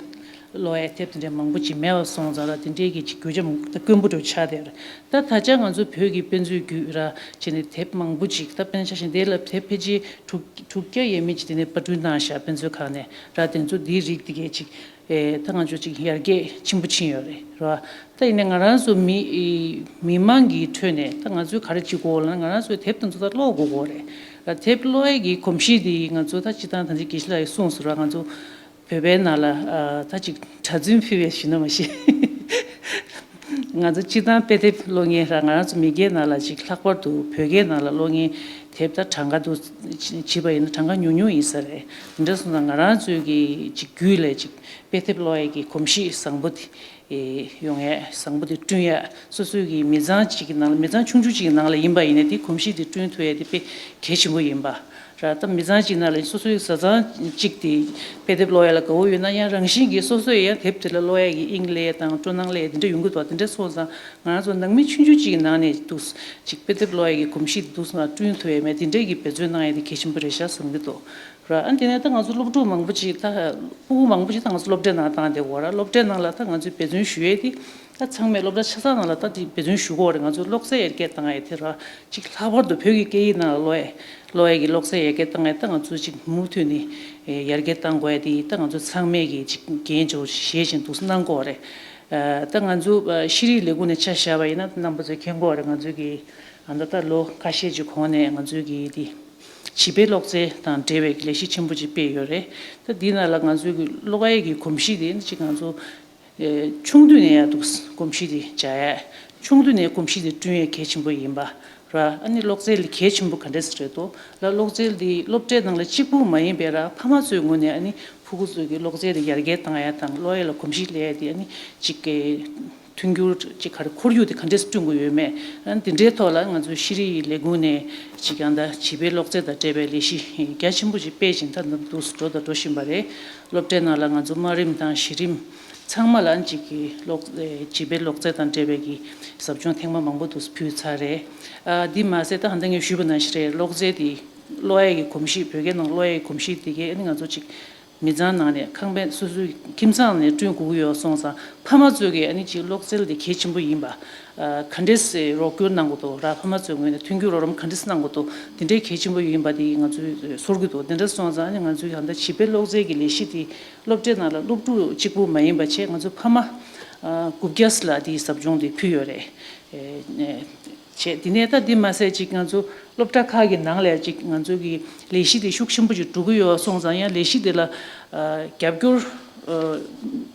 ཀློག་ཡའི་དེབ་དེ་འདྲ་མང་པོ་ཅིག་མེད་པ་སོང་ཙང་ལ་དེ་འདྲའི་གི་ཅིག་རྒྱུ་ཆ་མང་པོ་དཀོན་པོ་འདྲ་ཆགས་བསྡད་རེད། ད་ད་ཆ་ང་ཚོ་བོད་ཀྱི་དཔེ་མཛོད་བརྒྱུད་ར་བྱས་ནས་དེབ་མང་པོ་ཅིག་ད་དཔེར་ན་ཆ་བཞག་འདི་ལ་དེབ་ཕལ་ཆེར་དྲུག་དྲུག་བརྒྱ་ཡས་མས་ཅིག་དེ་ནས་པར་སྐྲུན་གནང་ཤག་དཔེ་མཛོད་ཁང་ནས་ར། དེ་ཚོ་འདིའི་རིགས་དེ་གས་ཅིག་ཨེ་ད་ང་ཚོ་ཅིག་ཡར་རྒྱས་ཆེན་པོ་ཕྱིན་ཡོད་རེད་ར། ད་ཡིན་ནའི་ང་རང་ཚོ་མི་མི་མང་གི་ཁྲོད་ནས་ད་ང་ཚོས་ག་རེ་བྱེད་དགོས་ལབ་ན་ང་རང་ཚོས་དེབ་དེ་ཚོ་ད་ཀློག་དགོས་དགོས་རེད་ར། དེབ་ཀློག་ཡས་ཀྱི་གོམས་གཤིས་དེ་ང་ཚོ་ད་སྤྱི་བཏང་ད་ཅིག་དགེ་བཤེས་ལགས་ཀྱིས་གསུངས་སོང་ར། ང་ཚོ་བོད་པའི་ནང་ལ་ཨ་ད་ཅིག་གྲྭ་བཙུན་ཕུད་པའི་ཞུས་ན་མ་ཤེས། ང་ཚོ་སྤྱི་བཏང་དཔེ་དེབ་ཀློག་མཁན་ར་ང་རང་ཚོ་མི་སྒེར་ནང་ལ་ཅིག་ལྷག་པར་དུ་བོད་སྐད་ནང་ལ་ཀློག་མཁན་དེབ་ད་གྲངས་ཀ་འདུག་བྱས་པ་ཡིན་ན་གྲངས་ཀ་ཉུང་ཉུང་ཡིན་ས་རེད། དེ་འདྲ་སོང་ཙང་ང་རང་ཚོའི་གི་ཅིག་རྒྱུད་ལ་ཅིག་དཔེ་དེབ་ཀློག་ཡས་ཀྱི་གོམས་གཤིས་བཟང་པོ་དེ་ཡོང་ཡས་བཟང་པོ་དེ་བསྐྲུན་ཡས་སོ་སོའི་གི་མི་ཚང་ཅིག་གི་ནང་ལ་མི་ཚང་ཆུང་ཆུང་ཅིག་གི་ནང་ལ་ཡིན་པ་ཡིན་ན་དེ་གོམས་གཤིས་དེ་བསྐྲུན་ཐུབ་ཡས་དེ་དཔེ་གལ་ཆེན་པོ་ཡིན་པ། ར་ད་མི་ཚང་གཅིག་ནང་ལ་སོ་སོའི་བཟའ་ཚང་གཅིག་དེ་དཔེ་དེབ་ཀློག་ཡ་ལ་དགའ་བོ་ཡོད་ན་ཡང་རང་བཞིན་གྱིས་སོ་སོས་ཡང་དེབ་དེ་ལ་ཀློག་ཡ་གི་དབྱིངས་སླེབས་དང་སྤྲོ་སྣང་སླེབས་དེ་འདྲ་ཡོང་གི་འདུག་དེ་འདྲ་སོང་ཙང་ང་རང་ཚོ་ནང་མི་ཆུང་ཆུང་གཅིག་གི་ནང་ནས་འདུག་ཅིག་དཔེ་དེབ་ཀློག་ཡ་གི་གོམས་གཤིས་འདུག་སེ་བསྐྲུན་ཐུབ་ཡ་མེད་དེ་འདྲ་གི་འབད་བརྩོན་གནང་ཡ་དེ་གལ་ཆེན་པོ་རེད་ཤག་བསམ་གྱི་འདུག་ར་ཨ་དེ་ནས་ད་ང་ཚོ་སློབ་ཕྲུག་མང་པོ་ཅིག་ད་ཕྲུ་གུ་མང་པོ་ཅིག་ད་ང་ཚོ་སློབ་གྲྭའི་ནང་བཏང་བསྡད་ཡོད་ར། སློབ་གྲྭའི་ནང་ལ་ད་ང་ཚོས་འབད་བརྩོན་ཞུ་ཡས་དེ། ད་ཚང་མས་སློབ་གྲྭ་ཆ་ཚང་ནང་ལ་ད་དེ་འབད་བརྩོན་ཞུ་དགོས་རེད། ང་ཚོའི་ཀློག་རྩལ་ཡར་རྒྱས་བཏང་ཡས་དེ་ར་གཅིག་ལྷག་པར་དུ་བོད་ཀྱི་སྐད་ཡིག་ནང་ལ་ཀློག་ཡས་ཀློག་ཡས་ཀྱི་ཀློག་རྩལ་ཡར་རྒྱས་བཏང་ཡས་ད་ང་ཚོ་གཅིག་མུ་མཐུད་ནས་ཡར་རྒྱས་བཏང་དགོས་ཡས་དེ་ད་ང་ཚོ་ཚང་མས་ཀྱི་གཅིག་འགན་ཆེ་བོ་བཞེས་བཞིན་འདུག་གནང་དགོས་རེད། ད་ང་ཚོ་ཤེས་རིག་ལས་ཁུངས་ནས་ཆ་བཞག་པ་ཡིན་ན་རྣམ་པ་ཚོས་མཁྱེན་གྱི་ཡོད་རེད། ང་ཚོ་གི་ཨ་ད་ལྟ་ལོ་ཁ་ཤས་ཀྱི་གོང་ནས་ང་ཚོའི་གི་དེ་བྱིས་པའི་ཀློག་རྩལ་དང་འབྲེལ་བའི་ལས་གཞི་ཆེན་པོ་ཅིག་སྤེལ་ཡོད་རེད། ད་འདི་ནང་ལ་ང་ཚོའི་གི་ཀློག་ཡས་ཀྱི་གོམས་གཤིས་དེ་ཅིག་ང་ཚོ་ཆུང་དུས་ནས་ཡར་འདུག་གོམས་གཤིས་དེ་འཇགས་ཡས། ཆུང་དུས་ནས་གོམས་གཤིས་དེ་བསྐྲུན་ཡས་གལ་ཆེན་པོ་ཡིན་པ་ར། ཨ་ནི་ཀློག་རྩལ་ལ་གལ་ཆེན་པོ་ག་འདྲས་རེད་དོ་ལ། ཀློག་རྩལ་འདི་སློབ་གྲྭའི་ནང་ལ་གཅིག་པུ་མ་ཡིན་པའི་ར་ཕ་མ་ཚོའི་ངོས་ནས་ཨ་ནི་ཕྲུ་གུ་ཚོའི་གི་ཀློག་རྩལ་དེ་ཡར་རྒྱས་བཏང་ཡ་དང་ཀློག་ཡ་ལ་གོམས་གཤིས་སླེབས་ཡ་དེ་ཨ་ནི་གཅིག་གི་མཐུན་འགྱུར་གཅིག་ག་རེ་ཁོར་ཡུག་དེ་ག་འདྲས་བསྐྲུན་དགོས་ཡོད་མེད། ཨ་ནི་དེ་འདྲའི་ཐོག་ལ་ང་ཚོའི་ཤེས་རིག་ལས་ཁུངས་ནས་གཅིག་ཡང་ད་བྱིས་པའི་ཀློག་རྩལ་དང་འབྲེལ་བའི་ལས་གཞི་རྒྱ་ཆེན་པོ་ཅིག་སྤེལ་བཞིན་ད་འདུག་འགྲོ་དང་འགྲོ་བཞིན་པ་རེད། སློབ་གྲྭའི་ནང་ལ་ང་ཚོ་དམའ་རིམ་དང་གཞི་རིམ་ཚང་མ་ལ་གཅིག་གི་ཀློག་བྱིས་པའི་ཀློག་རྩལ་དང་འབྲེལ་བའི་གི་ཟབ་སྦྱོང་ཐེངས་མ་མང་པོ་འདུག་ཕུལ་ཚར་རེད། ཨ་འདི་མ་ཟད་ད་ཧ་ད་ངས་ཞུས་པ་ནང་བཞིན་རེད། ཀློག་རྩལ་འདི་ཀློག་ཡས་ཀྱི་གོམས་གཤིས་བོད་སྐད་ནང་ཀློག་ཡས་ཀྱི་གོམས་གཤིས་འདི་གས་ཨ་ནི་ང་ཚོ་གཅིག་མི་ཚང་ནང་ནས་ཁང་པའི་སོ་སོའི་ཁྱིམ་ཚང་ནས་བསྐྲུན་དགོས་ཀྱི་ཡོད་སོང་ཙང་ཕ་མ་ཚོས་ཀྱིས་ཨ་ནི་གཅིག་ཀློག་རྩལ་འདི་གལ་ཆེན་པོ་ཡིན་པ། ཨ་ག་འདྲས་སེ་རོགས་སྐྱོར་གནང་དགོས་འདུག་ར། ཕ་མ་ཚོའི་ངོས་ནས་མཐུན་འགྱུར་རོགས་རམ་ག་འདྲས་གནང་དགོས་འདུག་དེ་འདྲའི་གལ་ཆེན་པོ་ཡིན་པ་དེ་ང་ཚོས་ཚོར་གྱི་འདུག་དེ་འདྲ་སོང་ཙང་ཨ་ནི་ང་ཚོའི་ད་ལྟ་བྱིས་པའི་ཀློག་རྩལ་གྱི་ལས་གཞི་དེ་སློབ་གྲྭའི་ནང་ལ་སློབ་ཕྲུག་གཅིག་པུ་མ་ཡིན་པ་བྱས་ང་ཚོ་ཕ་མ་ཨ་དགུ་བརྒྱ་ལ་དེའི་ཟབ་སྦྱོང་དེ་ཕུལ་ཡོད་རེད། ཨེ་བྱས་དེ་ནས་ད་འདི་མ་ཟད་ཅིག་ང་ཚོ་སློབ་གྲྭ་ཁག་གི་ནང་ལ་ཅིག་ང་ཚོ་གི་ལས་གཞི་དེ་ཤུགས་ཆེན་པོ་ཅིག་འགྲོ་གི་ཡོད་སོང་ཙང་ཡང་ལས་གཞི་དེ་ལ་ཨ་རྒྱབ་སྐྱོར་ཨ་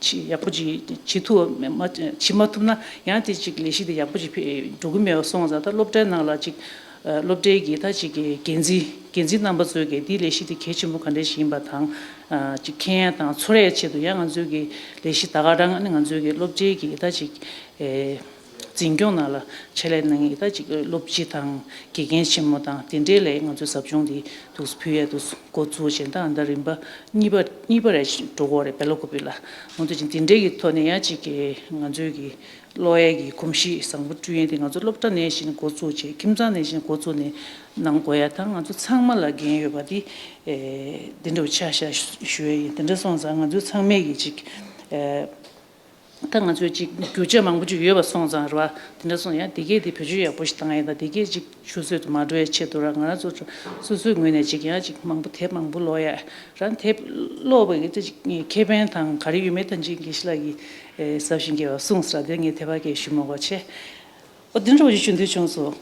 ཅིག་ཡག་པོ་ཅིག་བྱེད་ཐུབ་མ་བྱེད་མ་ཐུབ་ན་ཡང་དེ་ཅིག་ལས་གཞི་དེ་ཡག་པོ་ཅིག་འགྲོ་གི་མེད་སོང་ཙང་ད་སློབ་གྲྭའི་ནང་ལ་ཅིག་ཨ་སློབ་གྲྭའི་གི་ད་ཅིག་གི་འགན་འཛིན་འགན་འཛིན་རྣམ་པ་ཚོས་གི་འདི་ལས་གཞི་དེ་གལ་ཆེན་པོ་ག་འདྲ་ཞིག་ཡིན་པ་དང་ཨ་ཅིག་མཁྱེན་ཡ་དང་ཚོར་ཡ་ཆེད་དུ་ཡང་ང་ཚོའི་གི་ལས་གཞི་ད་ག་རང་ཨ་ནི་ང་ཚོའི་གི་སློབ་གྲྭའི་གི་ད་ཅིག་ཨེ། འཛིན་སྐྱོང་ནང་ལ་ཕྱག་ལས་གནང་མཁན་ད་ཅིག་སློབ་སྤྱི་དང་དགེ་རྒན་ཆེན་མོ་དང་དེ་འདྲའི་ལས་ང་ཚོའི་ཟབ་སྦྱོང་འདི་འདུག་ཕུལ་ཡས་འདུག་འགོ་བཙུགས་བྱས། ད་ཨ་ད་རིམ་པ་གཉིས་པ་གཉིས་པ་རེ་འགྲོ་གི་རེད། བེ་ལོ་ཀུ་པི་ལ་འོ་འདུག་ཅིག་འདི་འདྲའི་གི་ཐོག་ནས་ཡང་ཅིག་གི་ང་ཚོའི་གི་ཀློག་ཡས་ཀྱི་གོམས་གཤིས་བཟང་པོ་བསྐྲུན་ཡས་དེ་ང་ཚོ་སློབ་གྲྭ་ནས་བཞིན་འགོ་བཙུགས་བྱས། ཁྱིམ་ཚང་ནས་བཞིན་འགོ་བཙུགས་ནས་གནང་དགོས་ཡ་དང་། ང་ཚོ་ཚང་མ་ལ་འགན་ཡོད་པ་དེ་ཨེ་འདི་འདྲ་བོ་ཆགས་ཤག་ཞུ་ཡས་ཡིན། དེ་འདྲ་སོང་ཙང་ང་ཚོ་ཚང་མས་གི་ཅིག་ཨེ་ད་ང་ཚོས་ཅིག་རྒྱུ་ཆ་མང་པོ་ཅིག་ཡོད་པ་སོང་ཙང་རེད་བ། དེ་འདྲ་སོང་ཡང་དེ་གས་དེ་བེད་སྤྱོད་ཡག་པོ་ཞིག་བཏང་ཡས་དང་། དེ་གས་ཅིག་ཆུད་ཟོས་དུ་མ་འགྲོ་ཡས་ཆེད་དུ་ར། ང་རང་ཚོ་སོ་སོའི་ངོས་ནས་ཅིག་ཡང་ཅིག་མང་པོ་དེབ་མང་པོ་ཀློག་ཡས་རང་དེབ་ཀློག་པ་གི་ཅིག་ཁེ་ཕན་དང་ག་རེ་ཡོད་མེད་ཐམས་ཅད་དགེ་བཤེས་ལགས་ཀྱིས་ཨེ་ཟབ་ཞིང་རྒྱས་པ་གསུངས་ཟེར་ར། དེ་ངས་དེ་བ་གས་ཞུ་མ་དགོས་ཆེ། ཨོ་དེ་འདྲ་བོ་ཅིག་ཞུ་འདོད་བྱུང་སོང་།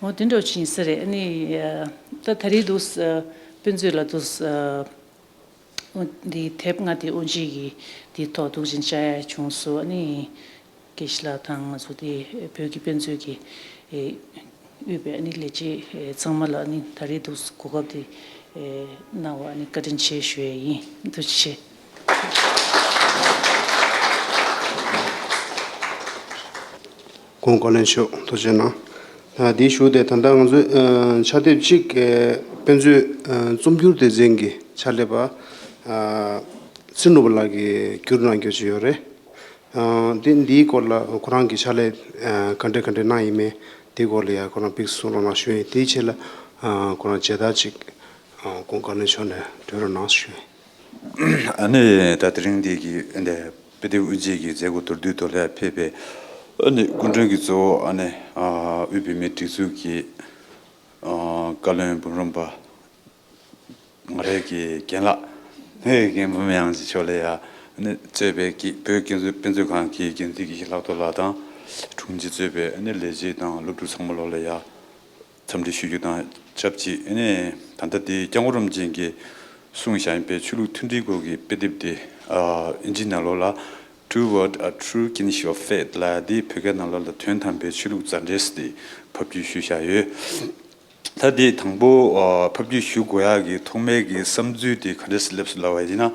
ཨོ་དེ་འདྲ་བོ་ཅིག་ཡིན་ས་རེད། ཨ་ནི་ཨ་ད་ད་རེས་འདུག་ཨ་དཔེ་མཛོད་ལ་འདུག་ཨ་འདི་དེབ་ལྔ་དེ་དབུ་འབྱེད་ཀྱི་དེ་ཐོག་འདུག་ཅིང་བཅར་ཡ་བྱུང་སོང་། ཨ་ནི་དགེ་བཤེས་ལགས་དང་ང་ཚོ་དེ་བོད་ཀྱི་དཔེ་མཛོད་ཀྱི་ཨེ་དབུས་པའི་ཨ་ནི་ལས་བྱེད་ཨེ་ཚང་མ་ལ་ཨ་ནི་ད་རེས་འདུག་གོ་སྐབས་དེ་ཨེ་གནང་བ་ཨ་ནི་བཀའ་དྲིན་ཆེ་ཞུ་ཡ་ཡིན། ཐུགས་རྗེ་ཆེ། ཁོང་བཀའ་བློན་མཆོག་ཐུགས་རྗེ་གནང་། ད་དེའི་གཞུག་དེ་ད་ལྟ་ང་ཚོའི་ཕྱག་དེབ་གཅིག་དཔེ་མཛོད་རྩོམ་སྒྱུར་སྡེ་ཚན་གྱི་ཕྱག་ལས་པ་ཚེ་ནོར་བུ་ལགས་ཀྱིས་བསྒྱུར་གནང་རྒྱུ་ཅིག་ཡོད་རེད། དེ་འདིའི་སྐོར་ལ་ཁོ་རང་གི་ཕྱག་ལས་ག་འདྲ་ག་འདྲ་གནང་ཡིན་མིན་དེའི་སྐོར་ལ་ཡང་ཁོ་རང་ཕུལ་གསུང་རོགས་གནང་ཞུ་ཡིན། དེའི་ཆེད་ལ་ཁོ་རང་མཇལ་དར་ཅིག་ཁོང་བཀའ་བློན་མཆོག་ནས་སྤྲོད་རོགས་གནང་ཞུ་ཡིན། ཨ་ནི་ད་དེ་རིང་འདི་གི་འདི་དཔེ་དེབ་དབུ་འབྱེད་ཀྱི་མཛད་སྒོ་མདོར་བསྡུས་ཐོག་ལ་ཕེབས་པའི་ཨ་ནི་སྐུ་མགྲོན་གྱི་གཙོ་བོ་ཨ་ནི་དབུས་བོད་མིའི་སྒྲིག་འཛུགས་ཀྱི་བཀའ་བློན་འབུམ་རམས་པ་ང་རའི་གི་རྒན་ལགས་ངའི་རྒན་འབུམ་དབྱངས་ཀྱི་ཕྱོགས་ལ་ཡ་ཨ་ནི་གཙོས་པའི་གི་བོད་ཀྱི་དཔེ་མཛོད་ཁང་གི་འགན་འཛིན་གྱི་ལྷག་རྡོར་ལགས་དང་དྲུང་ཆེ་གཙོས་པའི་ཨ་ནི་ལས་བྱེད་དང་སློབ་ཕྲུག་ཚང་མ་ལོག་ལ་ཡ། འཚམས་འདྲི་ཞུ་རྒྱུ་དང་ཆབས་ཅིག་ཨ་ནི་ད་ལྟ་འདི་སྐྱབས་མགོན་རིན་པོ་ཆེ་གིས་གསུངས་བཞག་ཡིན་པའི་ཆོས་ལུགས་མཐུན་སྒྲིལ་སྐོར་གྱི་དཔེ་དེབ་དེ་ཨིན་ཇི་ནང་ལོགས་ལ་Toward a True Kinship of Faith ལབ་ཡ་འདི་བོད་སྐད་ནང་ལོགས་ལ་དོན་དམ་པའི་ཆོས་ལུགས་མཛའ་འབྲེལ་ཟེར་ཏེ་ཕབ་བསྒྱུར་ཞུས་བཞག་ཡོད། ད་འདི་དང་པོ་ཕབ་བསྒྱུར་ཞུ་དགོས་ཡག་གི་ཐོག་མའི་གི་བསམ་ཚུལ་དེ་ག་འདྲས་སླེབས་སོང་ལབ་པ་ཡིན་ན།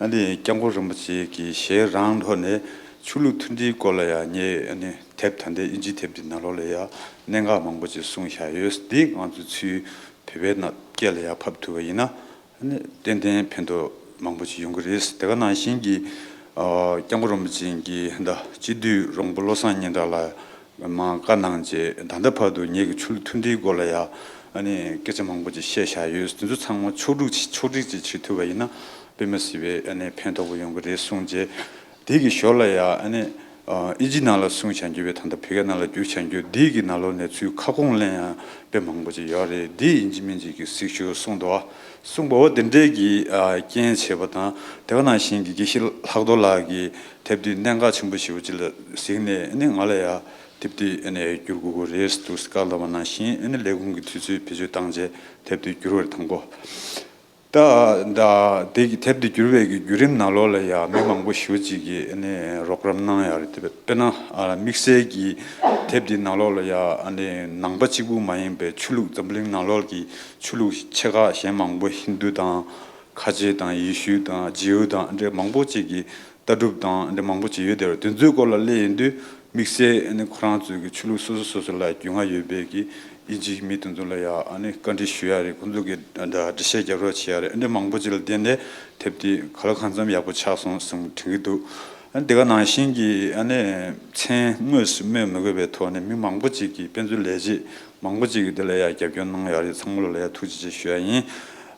ཨ་ནི་སྐྱབས་མགོན་རིན་པོ་ཆེ་གིས་ཞལ་རང་ཐོག་ནས་ཆོས་ལུགས་མཐུན་སྒྲིལ་སྐོར་ལ་ཡང་ངས་ཨ་ནི་དེབ་ད་ལྟའི་ཨིན་ཇི་དེབ་འདི་ནང་ལོགས་ལ་ཡང་གནད་འགག་མང་པོ་ཅིག་གསུངས་བཞག་ཡོད། འདི་ང་ཚོ་ཚུར་བོད་པའི་ནང་སྐད་ལ་ཡང་ཕབ་ཐུབ་པ་ཡིན་ན་ཨ་ནི་ཏན་ཏན་ཕན་ཐོགས་མང་པོ་ཅིག་ཡོང་གི་རེད། དེ་ག་ནང་བཞིན་གྱི་སྐྱབས་མགོན་རིན་པོ་ཆེ་གིས་ད་སྤྱི་འཐུས་རོང་པོ་བློ་བཟང་སྙན་གྲགས་ལགས་མར་བཀའ་གནང་རྗེས་ད་ལྟ་བར་དུ་ངེད་ཀྱི་ཆོས་ལུགས་མཐུན་སྒྲིལ་སྐོར་ལ་ཡང་ཨ་ནི་སྐད་ཆ་མང་པོ་ཅིག་བཤད་བཞག་ཡོད། དེ་ཚོ་ཚང་མ་ཕྱོགས་སྒྲིག་ཅིག་ཕྱོགས་སྒྲིག་ཅིག་བྱེད་ཐུབ་པ་ཡིན་ན་དཔེ་མི་སྲིད་པའི་ཨ་ནི་ཕན་ཐོགས་པོ་ཡོང་གི་རེད་གསུངས་རྗེས་དེ་གི་ཞོར་ལ་ཡང་ཨ་ནི་ཨིན་ཇི་ནང་ལ་གསུངས་བཞག་རྒྱུ་བས་ད་ལྟ་བོད་སྐད་ནང་ལ་བསྒྱུར་བཞག་རྒྱུ་འདི་གི་ནང་ལོགས་ནས་ཚུར་ཁ་སྐོང་ལེན་ཡང་དཔེ་མང་པོ་ཅིག་ཡོད་རེད། འདི་ཡིན་གཅིག་མིན་གཅིག་གི་གཟིགས་ཞུ་གསུངས་འདུག་བ། གསུངས་པ་འོ་དེ་འདྲའི་གི་རྐྱེན་བྱས་པ་དང་དེ་ག་ནང་བཞིན་གྱི་དགེ་བཤེས་ལྷག་རྡོར་ལགས་ཀྱིས་དེབ་འདི་གནད་འགག་ཆེན་པོ་ཞེ་པོ་ཅིག་ལ་གཟིགས་ནས་ཨ་ནི་ང་ལ་ཡང་དེབ་འདི་ཨ་ནི་བསྒྱུར་དགོས་ཀྱི་རེད་འདུག་བཀའ་སློབ་པ་ནང་བཞིན་ཨ་ནི་ལས་ཁུངས་ཀྱི་དུས་ཚོད་བེད་སྤྱོད་བཏང་རྗེས་དེབ་འདི་བསྒྱུར་བར་དང་པོ། ད་ད་དེ་གི་དེབ་འདི་བསྒྱུར་བའི་གི་བརྒྱུད་རིམ་ནང་ལོགས་ལ་ཡང་མི་མང་པོ་ཞེ་པོ་ཅིག་གིས་ཨ་ནི་རོགས་རམ་གནང་ཡོད་རེད། དེ་དཔེར་ན་ཨ་དམིགས་བསལ་གྱི་དེབ་འདི་ནང་ལོགས་ལ་ཡང་ཨ་ནི་ནང་པ་གཅིག་པུ་མ་ཡིན་པའི་ཆོས་ལུགས་འཛམ་བུ་གླིང་ནང་ལོགས་ཀྱི་ཆོས་ལུགས་ཆེ་ཁག་གཞན་མང་པོ་ཧིན་དུ་དང་ཁ་ཆེ་དང་ཡེ་ཤུ་དང་ཇིའུ་དང་འདྲ་མང་པོ་ཅིག་གི་ལྟ་གྲུབ་དང་འདྲ་མང་པོ་ཅིག་ཡོད། དེ་བར་དེ་ཚོའི་སྐོར་ལ་གླེང་ཡོང་དུས་དམིགས་བསལ་ཨ་ནི་ཁོ་རང་ཚོའི་གི་ཆོས་ལུགས་སོ་སོ་སོ་སོ་ལ་རྒྱུས་མངའ་ཡོད་པའི་གི་ཨིན་ཇིའི་མི་དེ་ཚོ་ལ་ཡང་ཨ་ནི་བཀའ་འདྲི་ཞུ་ཡ་རེད། ཁོང་ཚོ་གི་འགྲེལ་བཤད་རྒྱབ་རོགས་བྱེད་ཡ་རེད། ཨ་འདྲ་མང་པོ་ཅིག་ལ་བརྟེན་ནས་དེབ་དེ་ག་ལ་གང་འཚམ་ཡག་པོ་ཆགས་སོང་བསམ་དྲན་གྱི་འདུག་ཨ་ནི་དེ་ག་ནང་བཞིན་གྱི་ཨ་ནི་མཚན་དངོས་སུ་སྨོས་མི་དགོས་པའི་ཐོག་ནས་མི་མང་པོ་ཅིག་གིས་དཔེ་མཛོད་ལས་བྱེད་མང་པོ་ཅིག་གིས་དེ་ལ་ཡང་རྒྱབ་སྐྱོར་གནང་ཡོད་རེད། ཚང་མ་ལ་ཡང་ཐུགས་རྗེ་ཆེ་ཞུ་ཡ་ཡིན།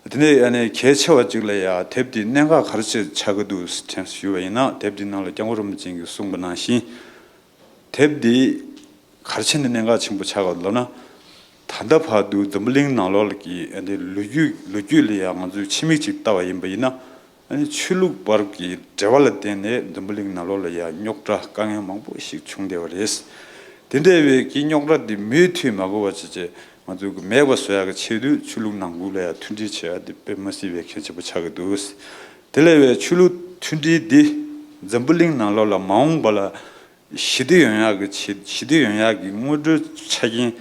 དེ་ནས་ཨ་ནི་གལ་ཆེ་བ་ཅིག་ལ་ཡང་དེབ་འདི་གནད་འགག་ག་རེ་ཆེ་ཆགས་ཀྱི་འདུག་དྲན་ཞུས་པ་ཡིན་ན་དེབ་འདི་ནང་ལ་སྐྱབས་མགོན་རིན་པོ་ཆེ་གིས་གསུངས་པ་ནང་བཞིན་དེབ་འདི་ག་རེ་བྱས་ནས་གནད་འགག་ཆེན་པོ་ཆགས་ཀྱི་ལབ་ན། ད་ལྟ་བར་དུ་འཛམ་བུ་གླིང་ནང་ལོགས་ཀྱི་ཨ་ནི་ལོ་རྒྱུས་ལོ་རྒྱུས་ལ་ཡང་ང་ཚོས་ཕྱི་མིག་ཅིག་ལྟ་བ་ཡིན་པ་ཡིན་ན། ཨ་ནི་ཆོས་ལུགས་བར་གྱི་འབྲེལ་བ་ལ་བརྟེན་ནས་འཛམ་བུ་གླིང་ནང་ལོགས་ལ་ཡང་རྙོག་དྲ་དཀའ་ངལ་མང་པོ་ཞིག་བྱུང་བསྡད་པ་རེད། དེ་འདྲ་བའི་གི་རྙོག་དྲ་འདི་མུ་མཐུད་མ་འགོར་བ་བྱས་བྱས་ང་ཚོས་མེད་པ་བཟོ་ཡག་གི་ཆེད་དུ་ཆོས་ལུགས་ནང་ཁུལ་ལ་ཡང་མཐུན་སྒྲིལ་བྱེད་ཡག་འདི་དཔེ་མ་སྲིད་པའི་གལ་ཆེན་པོ་ཆགས་ཀྱི་འདུག་དེ་ལས་བའི་ཆོས་ལུགས་མཐུན་སྒྲིལ་འདི་འཛམ་བུ་གླིང་ནང་ལོགས་ལ་མ་འོངས་པ་ལ་ཞི་བདེ་ཡོང་ཡག་གི་ཆེད་ཞི་བདེ་ཡོང་ཡག་གི་དངོས་འབྲེལ་ཆ་རྐྱེན་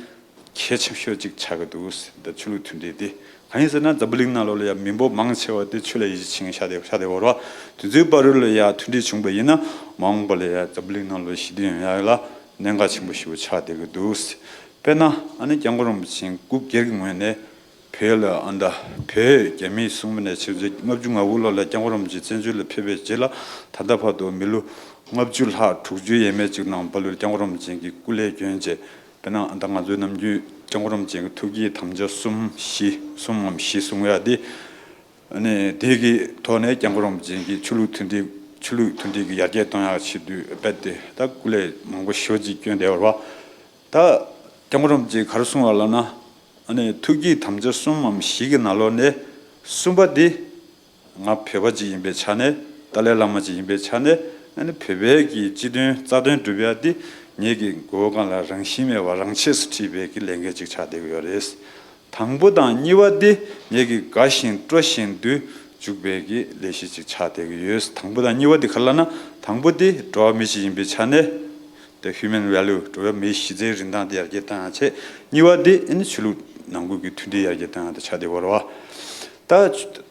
གལ་ཆེ་ཤོས་ཅིག་ཆགས་ཀྱི་འདུག་ད་ཆོས་ལུགས་མཐུན་སྒྲིལ་དེ་གང་ཡིན་ཟེར་ན། འཛམ་བུ་གླིང་ནང་ལོགས་ལ་ཡང་མི་འབོར་མང་ཆེ་བ་དེ་ཆོས་ལ་ཡིད་ཆེས་བྱེད་མཁན་ཆགས་བསྡད་ཆགས་བསྡད་ཡོད་རེད་བ། དེ་ཚོའི་བར་དུ་ལ་ཡང་མཐུན་སྒྲིལ་བྱུང་བ་ཡིན་ན། མ་འོངས་པ་ལ་ཡང་འཛམ་བུ་གླིང་ནང་ལོགས་ཞི་བདེ་ཡོང་ཡག་ལ་གནད་འགག་ཆེན་པོ་ཞེ་པོ་ཆགས་བསྡད་ཀྱི་འདུག་དཔེར་ན། ཨ་ནི་སྐྱབས་མགོན་རིན་པོ་ཆེ་སྐུ་སྒེར་གྱི་ངོས་ནས་བོད་ལ། ཨ་ད་བོད་རྒྱ་མིའི་སྲུང་མ་ནས་ཆིག་སྟོང་དགུ་བརྒྱ་ལྔ་བཅུ་ང་དགུ་ལོ་ལ་སྐྱབས་མགོན་རིན་པོ་ཆེ་བཙན་བྱོལ་ལ་ཕེབས་པའི་རྗེས་ལ། ད་ལྟ་བར་དུ་མི་ལོ་ལྔ་བཅུ་ལྷག་དྲུག་ཅུ་ཡས་མས་ཅིག་ནང་བར་དུ་སྐྱབས་མགོན་རིན་པོ་ཆེ་གིས་སྐུ་ལས་བསྐྱོན་བྱས། དཔེར་ན་ད་ང་ཚོའི་ནམ་རྒྱུན་སྐྱབས་མགོན་རིན་པོ་ཆེ་གི་ཐུགས་ཀྱི་དམ་བཅའ་གསུམ་བཞི། གསུམ་མམ་བཞི་གསུང་ཡག་འདི། ཨ་ནི་དེ་གི་ཐོག་ནས་སྐྱབས་མགོན་རིན་པོ་ཆེ་གིས་ཆོས་ལུགས་མཐུན་སྒྲིལ། ཆོས་ལུགས་མཐུན་སྒྲིལ་གྱི་ཡར་རྒྱས་གཏོང་ཡག་ཆེད་དུ་རྦད་དེ་ད་སྐུ་ལས་མང་པོ་ཞེ་པོ་ཅིག་བསྐྱོན་བསྡད་ཡོད་རེད་བ། ད་སྐྱབས་མགོན་རིན་པོ་ཆེས་ག་རེ་གསུངས་པ་ལབ་ན། ཨ་ནི་ཐུགས་ཀྱི་དམ་བཅའ་གསུམ་མམ་བཞི་གི་ནང་ལོགས་ནས་གསུམ་པ་འདི། ང་བོད་པ་ཅིག་ཡིན་པའི་ཆ་ནས། ཏཱ་ལའི་བླ་མ་ཅིག་ཡིན་པའི་ཆ་ནས། ཨ་ནི་བོད་པའི་གི་སྤྱི་དོན་རྩ་དོན་སྒྲུབ་ཡ་འདི་ངེད་ཀྱི་མགོ་བོ་སྒང་ལ་རང་བཞིན་མེད་པར་རང་ཆས་སུ་འཁྲིལ་བའི་གི་ལས་འགན་ཅིག་ཆགས་བསྡད་ཀྱི་ཡོད་རེད། དང་པོ་དང་གཉིས་པ་འདི་ངེད་ཀྱི་དགའ་ཞིང་སྤྲོ་བཞིན་དུ་འཇུག་པའི་གི་ལས་གཞི་ཅིག་ཆགས་བསྡད་ཀྱི་ཡོད། དང་པོ་དང་གཉིས་པ་འདི་ག་རེ་ལབ་ན། དང་པོ་འདི་འགྲོ་བ་མི་ཞིག་ཡིན་པའི་ཆ་ནས། The human value། འགྲོ་བ་མིའི་གཞི་རྩའི་རིན་ཐང་དེ་ཡར་རྒྱས་བཏང་ཡག་ཆེད། གཉིས་པ་དེ་ཨ་ནི་ཆོས་ལུགས་ནང་ཁུལ་གྱི་མཐུན་སྒྲིལ་ཡར་རྒྱས་བཏང་ཡག་དེ་ཆགས་བསྡད་ཡོད་རེད་བ། ད་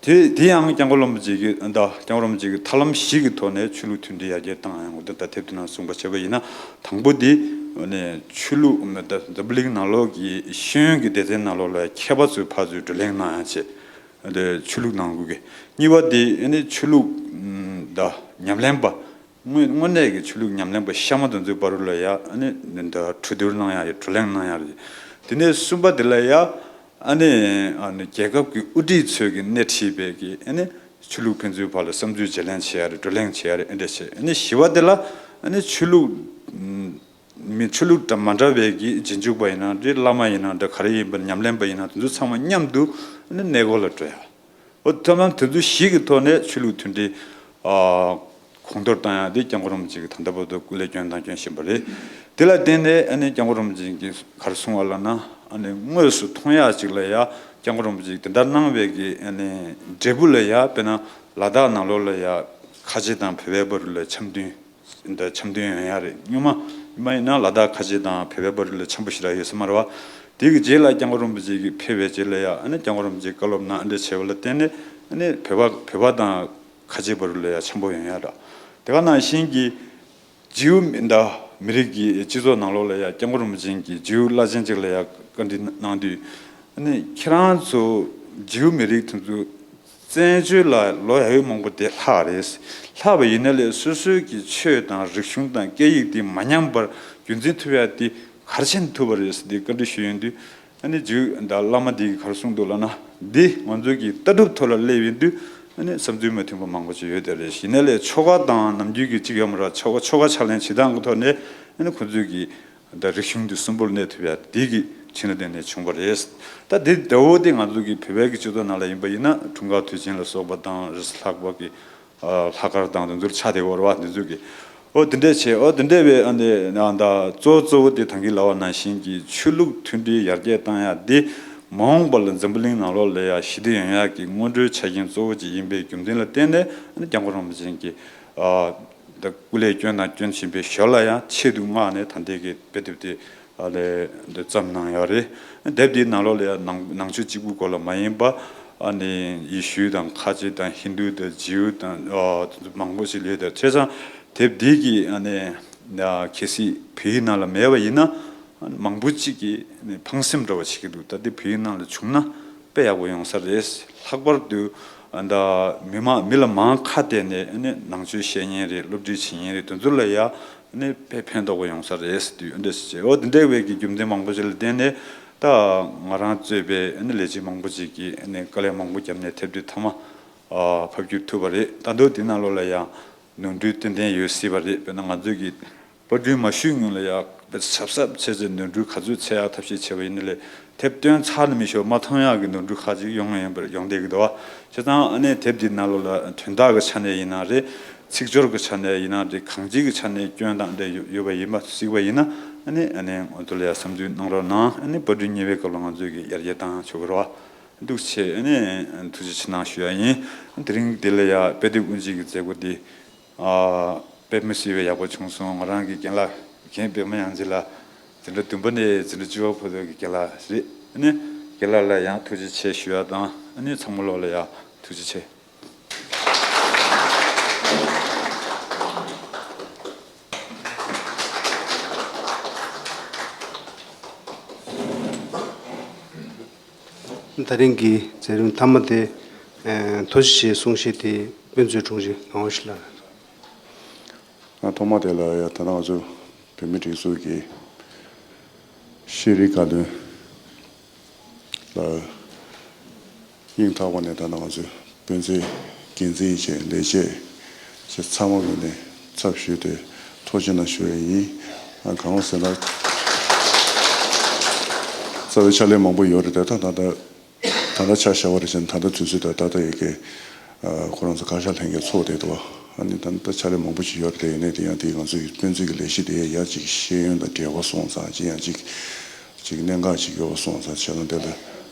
དེ་དེ་ཡང་སྐྱབས་མགོན་རིན་པོ་ཆེ་གི། ད་སྐྱབས་མགོན་རིན་པོ་ཆེ་གི་ཐབས་ལམ་བཞི་གི་ཐོག་ནས་ཆོས་ལུགས་མཐུན་སྒྲིལ་ཡར་རྒྱས་བཏང་ཡག་འོ་ད་དེབ་དེ་ནང་གསུངས་པ་བྱས་པ་ཡིན་ན། དང་པོ་དེ་ཨ་ནི་ཆོས་ལུགས། ད་འཛམ་བུ་གླིང་ནང་ལོགས་ཀྱི་ཤེས་ཡོན་གྱི་སྡེ་ཚན་ནང་ལོགས་ལ་མཁས་པ་ཚོས་ཕར་ཚུར་བགྲོ་གླེང་གནང་ཡག་ཆེད། དེ་ཆོས་ལུགས་ནང་ཁུལ་གྱི། གཉིས་པ་དེ་ཨ་ནི་ཆོས་ལུགས་ད་ཉམས་ལེན་པ། དངོས་དངོས་གནས་ཀྱི་ཆོས་ལུགས་ཉམས་ལེན་པ་གཤའ་མ་དེ་ཚོའི་བར་དུ་ལ་ཡ་ཨ་ནི་ད་གྲོས་བསྡུར་གནང་ཡག་ཡོད། བགྲོ་གླེང་གནང་ཡག་རེད། དེ་ནས་གསུམ་པ་དེ་ལ་ཡ་ཨ་ནི་ཨ་ནི་རྒྱལ་ཁབ་ཀྱི་དབུ་ཁྲིད་ཚོས་ཀྱི་སྣེ་ཁྲིད་པའི་གི་ཨ་ནི་ཆོས་ལུགས་ཕན་ཚུན་བར་ལ་བསམ་ཚུལ་བརྗེ་ལེན་བྱེད་ཡག་རེད། བགྲོ་གླེང་བྱེད་ཡག་རེད། ཨེ་འདྲ་བྱེད། ཨ་ནི་བཞི་པ་དེ་ལ་ཨ་ནི་ཆོས་ལུགས་མི་ཆོས་ལུགས་འདྲ་མ་འདྲ་བའི་གི་རྗེས་འཇུག་པ་ཡིན་ན་རེད། བླ་མ་ཡིན་ན་འདྲ། ག་རེ་ཡིན་པ་ཉམས་ལེན་པ་ཡིན་ན་དེ་ཚོ་ཚང་མ་མཉམ་དུ་ཨ་ནི་གནས་སྐོར་ལ་འགྲོ་ཡག་འོ་ཐབས་ལམ་དེ་ཚོ་བཞི་གི་ཐོག་ནས་ཆོས་ལུགས་མཐུན་སྒྲིལ་ཨ་གོང་མཐོར་བཏང་ཡག་དེ་སྐྱབས་མགོན་རིན་པོ་ཆེ་གིས་ད་ལྟ་བར་དུ་སྐུ་ལས་བསྐྱོན་དང་སྐྱོན་བཞིན་པ་རེད། དེ་ལ་བརྟེན་ནས་ཨ་ནི་སྐྱབས་མགོན་རིན་པོ་ཆེ་གིས་ག་རེ་གསུངས་པ་ལབ་ན། ཨ་ནི་དངོས་སུ་མཐོང་ཡག་ཅིག་ལ་ཡ་སྐྱབས་མགོན་རིན་པོ་ཆེ་གིས་དེ་འདྲ་གནང་བའི་གི་ཨ་ནི་འབྲས་བུ་ལ་ཡ། དཔེར་ན་ལ་དྭགས་ནང་ལོགས་ལ་ཡ་ཁ་ཆེ་དང་བོད་པའི་བར་ལ་འཆམ་མཐུན། འདི་འཆམ་མཐུན་ཡོང་ཡག་རེད། སྔོན་མ་སྔོན་མ་ཡིན་ན་ལ་དྭགས་ཁ་ཆེ་དང་བོད་པའི་བར་ལ་འཆམ་པོ་ཞེ་དྲག་ཡོད་ས་མ་རེད་བ། དེ་གི་རྗེས་ལ་སྐྱབས་མགོན་རིན་པོ་ཆེ་གིས་ཕེབས་པའི་རྗེས་ལ་ཡ་ཨ་ནི་སྐྱབས་མགོན་རིན་པོ་ཆེས་བཀའ་སློབ་གནང་། ཨ་འདྲ་བྱས་པ་ལ་བརྟེན་ནས་ཨ་ནི་བོད་པ་བོད་པ་དང་ཁ་ཆེ་བར་ལ་ཡ་འཆམ་པོ་ཡོང་ཡག་འདྲ། དེ་ག་ནང་བཞིན་གྱི་ཇིའུ་མི་ད་མི་རིགས་ཀྱི་སྤྱི་ཚོགས་ནང་ལོགས་ལ་ཡ་སྐྱབས་མགོན་རིན་པོ་ཆེ་གིས་ཇིའུ་བླ་ཆེན་ཅིག་ལ་ཡ་བཀའ་འདྲི་གནང་དུས། ཨ་ནི་ཁྱེད་རང་ཚོ་ཇིའུ་མི་རིགས་དེ་ཚོ་བཙན་བྱོལ་ལ་ལོ་ཡག་ཡོད་མང་པོ་དེ་ལྷག་རེད། ལྷག་པ་ཡིན་ན་ལས་སོ་སོའི་གི་ཆོས་དང་རིག་གཞུང་དང་སྐད་ཡིག་དེ་མ་ཉམས་པར་རྒྱུན་འཛིན་ཐུབ་ཡག་དེ་ག་རེ་བྱས་ནས་ཐུབ་པ་རེད་ཟེར་དེ་བཀའ་འདྲི་ཞུས་ཡོང་དུས། ཨ་ནི་ཇིའུ་ད་བླ་མ་དེ་གིས་ག་རེ་གསུངས་འདུག་ལབ་ན། འདི་ང་ཚོ་གི་ལྟ་གྲུབ་ཐོག་ལ་སླེབས་ཡོང་དུས་ཨ་ནི་བསམ་ཚུལ་མ་མཐུན་པ་མང་པོ་ཅིག་ཡོད་དེ་རེད། ཡིན་ན་ལས་ཆོ་ག་དང་ནམ་རྒྱུན་གྱི་གཅིག་ཡོད་མ་རེད། ཆོ་ག་ཆོ་ག་ཕྱག་ལེན་བྱེད་སྟངས་ཀྱི་ཐོག་ནས་ཨ་ནི་ཁོ་ཚོས་གི་ད་རིག་གཞུང་འདི་གསོན་པོར་གནས་ཐུབ་ཡ་དེ་གི་ཆེད་ལ་བརྟེན་ནས་བྱུང་བ་རེད། ད་དེ་འདྲ་བོ་དེ་ང་ཚོ་གི་བོད་པའི་གི་སྤྱི་ཚོགས་ནང་ལ་ཡིན་པ་ཡིན་ན། འཁྲུངས་སྐར་དུས་ཆེན་ལ་སོགས་པ་དང་། རེས་ལྷག་པ་གི་ཨ་ལྷག་དཀར་དང་དེ་ཚོར་ཆགས་བསྡད་ཡོད་རེད་བ། འདི་ཚོ་གི་འོ་དེ་འདྲས་བྱས། འོ་དེ་འདྲས་བས་ཨ་འདི་ན་ད་གཙོ་གཙོ་བོ་དེ་ད་གིན་ལབ་པ་ནང་བཞིན་གྱི་ཆོས་ལུགས་མཐུན་སྒྲིལ་ཡར་རྒྱས་བཏང་ཡ་དེ་མ་འོངས་པ་ལ་འཛམ་བུ་གླིང་ནང་ལོགས་ལ་ཡ་ཞི་བདེ་ཡོང་ཡ་གི་སྔོན་འགྲོའི་ཆ་རྐྱེན་གཙོ་བོ་ཅིག་ཡིན་པའི་རྒྱུ་མཚན་ལ་བརྟེན་ནས། ཨ་ནི་སྐྱབས་མགོན་རིན་པོ་ཆེ་གིས་ཨ། ད་སྐུ་ལས་བསྐྱོན་དང་བསྐྱོན་བཞིན་པའི་ཞོར་ལ་ཡང་ཆེད་དུ་མངགས་ནས་ད་ལྟའི་གི་དཔེ་དེབ་དེ་ཨ་ལས་འདི་བརྩམས་གནང་ཡོད་རེད། དེབ་འདིའི་ནང་ལོགས་ལ་ཡང་ནང་ནང་ཆོས་གཅིག་པུ་སྐོར་ལ་མ་ཡིན་པ། ཨ་ནི་ཡེ་ཤུ་དང་ཁ་ཆེ་དང་ཧིན་དུ་དང་ཇིའུ་དང་ཨ་དེ་ཚོ་མང་པོ་ཞིག་ལས། དེ་བྱས་ཙང་དེབ་འདི་གི་ཨ་ནི་གལ་སྲིད་བོད་ཡིག་ནང་ལ་མེད་པ་ཡིན་ན། མང་པོ་གཅིག་གིས་ནི་ཕངས་སེམས་འདྲ་བ་བྱེད་ཀྱི་འདུག་ད་ལྟའི་བོད་ཡིག་ནང་ལ་བྱུང་ན་དཔེ་ཡག་པོ་ཡོང་ས་རེད། ལྷག་པར་དུ་ད་མི་མང་མི་ལ་མང་ཁ་གཏད་ནས་ནི་ནང་ཆོས་བཤད་མཁན་རེད། སློབ་ཁྲིད་བྱེད་མཁན་རེད། དེ་ཚོ་ལ་ཡ་ནི་དཔེ་ཕན་ཐོགས་པོ་ཡོང་ས་རེད་ཟེར་དུས་འདྲ་ཞིག་བྱས། འོ་དེ་འདྲ་བའི་གི་རྒྱུ་མཚན་མང་པོ་ཞིག་ལ་བརྟེན་ནས། ད་ང་རང་གཙོས་པའི་ནི་ལས་བྱེད་མང་པོ་ཞིག་གིས་ནི་དཀའ་ལས་མང་པོ་བརྒྱབ་ནས་དེབ་འདི་མཐའ་མ་ཕབ་སྒྱུར་ཐུབ་པ་རེད། ད་དུང་དེ་ནང་ལོགས་ལ་ཡང་ནོར་འཁྲུལ་ཏན་ཏན་ཡོད་སྲིད་པ་རེད། དཔེར་ན་ང་ཚོས་ཀྱི་པར་སྐྲུན་མ་ཞུས་སྔོན་ལ་ཡ་ཆབ་གསབ་བྱས་ཚེ་ནོར་འཁྲུལ་ག་ཚོད་འཚོལ་ཡག་ཐབས་ཤེས་བྱས་པ་ཡིན་ན་ལས། དེབ་བཏོན་ཚར་ནས་མི་ཤོར་མ་མཐོང་ཡག་གི་ནོར་འཁྲུལ་ཁག་ཅིག་ཡོང་ཡོང་བར་ཡོང་བསྡད་ཀྱི་འདུག་བ། བྱས་ཙང་ཨ་ནི་དེབ་འདི་ནང་ལོགས་ལ་དོན་དག་གི་ཆ་ནས་ཡིན་ན་རེད། ཚིག་སྦྱོར་གྱི་ཆ་ནས་ཡིན་ན་རེད། གང་ཅིའི་ཆ་ནས་སྐྱོན་དང་འདྲ་ཡོད་ཡོད་པ་ཡིན་པ་གཟིགས་པ་ཡིན་ན། ཨ་ནི་ཨ་ནི་ང་ཚོ་ལ་ཡ་བསམ་ཚུལ་གནང་རོགས་གནང་། ཨ་ནི་པར་སྐྲུན་གཉིས་པའི་སྐབས་ལ་ང་ཚོས་ཀྱི་ཡར་རྒྱས་བཏང་ཆོག་གི་རེད་བ། འདུག་བྱས། ཨ་ནི་ཐུགས་རྗེ་ཆེ་གནང་ཞུ་ཡ་ཡིན། དེ་རིང་འདི་ལ་ཡ་དཔེ་དེབ་དབུ་འབྱེད་ཀྱི་མཛད་སྒོ་འདི་ཨ་དཔེ་མི་སྲིད་པའི་ཡག་པོ་བྱུང་སོང་། ང་རང་གི་རྒན་ལགས་རྒན་པད་མ་དབྱངས་ཅན་ལགས་ འཛིན་གྲྭ་བདུན་པ་ནས་འཛིན་གྲྭ་བཅུ་པ་བར་དུ་གི་རྒན་ལགས་རེད། ཨ་ནི་རྒན་ལགས་ལ་ཡང་ཐུགས་རྗེ་ཆེ་ཞུ་ཡ་དང་། ཨ་ནི་ཚང་མ་ལོག་ལ་ཡང་ཐུགས་རྗེ་ཆེ། ད་རིང་གི་མཛད་རིམ་མཐའ་མ་དེ། ཨེ། ཐུགས་རྗེ་ཆེ་གསུང་བཤད་དེ་དཔེ་མཛོད་དྲུང་ཆེ་ངག་དབང་ཞིག་ལགས། ཨ། ཐོག་མ་དེ་ལ་ཡ་ད་ནང་ང་ཚོ་བོད་མི་སྒྲིག་འཛུགས་ཀྱི་ཤེས་རིག་བཀའ་བློན་ལ་སྙིང་ཐག་པ་ནས་ད་ནང་ང་ཚོས་དཔེ་མཛོད་འགན་འཛིན་བཅས་ལས་བྱེད་བཅས་ཚང་མ་ངོས་ནས་ཚབ་ཞུས་ཏེ་ཐུགས་རྗེ་གནང་ཞུ་ཡ་ཡིན། ཨ། གང་ལ་ཟེར་ན། རྩ་བའི་ཕྱག་ལས་མང་པོ་ཡོད་རེད་དེ། ད་ད་ད་ད་ལྟ་ཆ་བཞག་པ་རེད་བྱས་ན། ད་ལྟ་དུས་ཚོད་ད་ད་ལྟ་ཡི་གེ་ཨ། ཁོ་རང་ཚོ་བཀའ་ཤག་ལྷན་རྒྱས་ཚོགས་བསྡད་འདུག་ཨ་ནི་ད་ལྟ་ཕྱག་ལས་མང་པོ་ཞིག་ཡོད་རེད་དེ། ཡིན་ནའི་དེ་ཡང་དེ་ང་ཚོའི་དཔེ་མཛོད་ཀྱི་ལས་གཞི་དེ་ཡང་ཅིག་ཤེས་ཡོན་དང་འབྲེལ་བ་སོང་ཙང་། ཅིག་ཡང་ཅིག་ཅིག་གནད་འགག་ཅིག་ཡོད་པ་སོང་ཙང་བྱས་ན། དེ་ལ་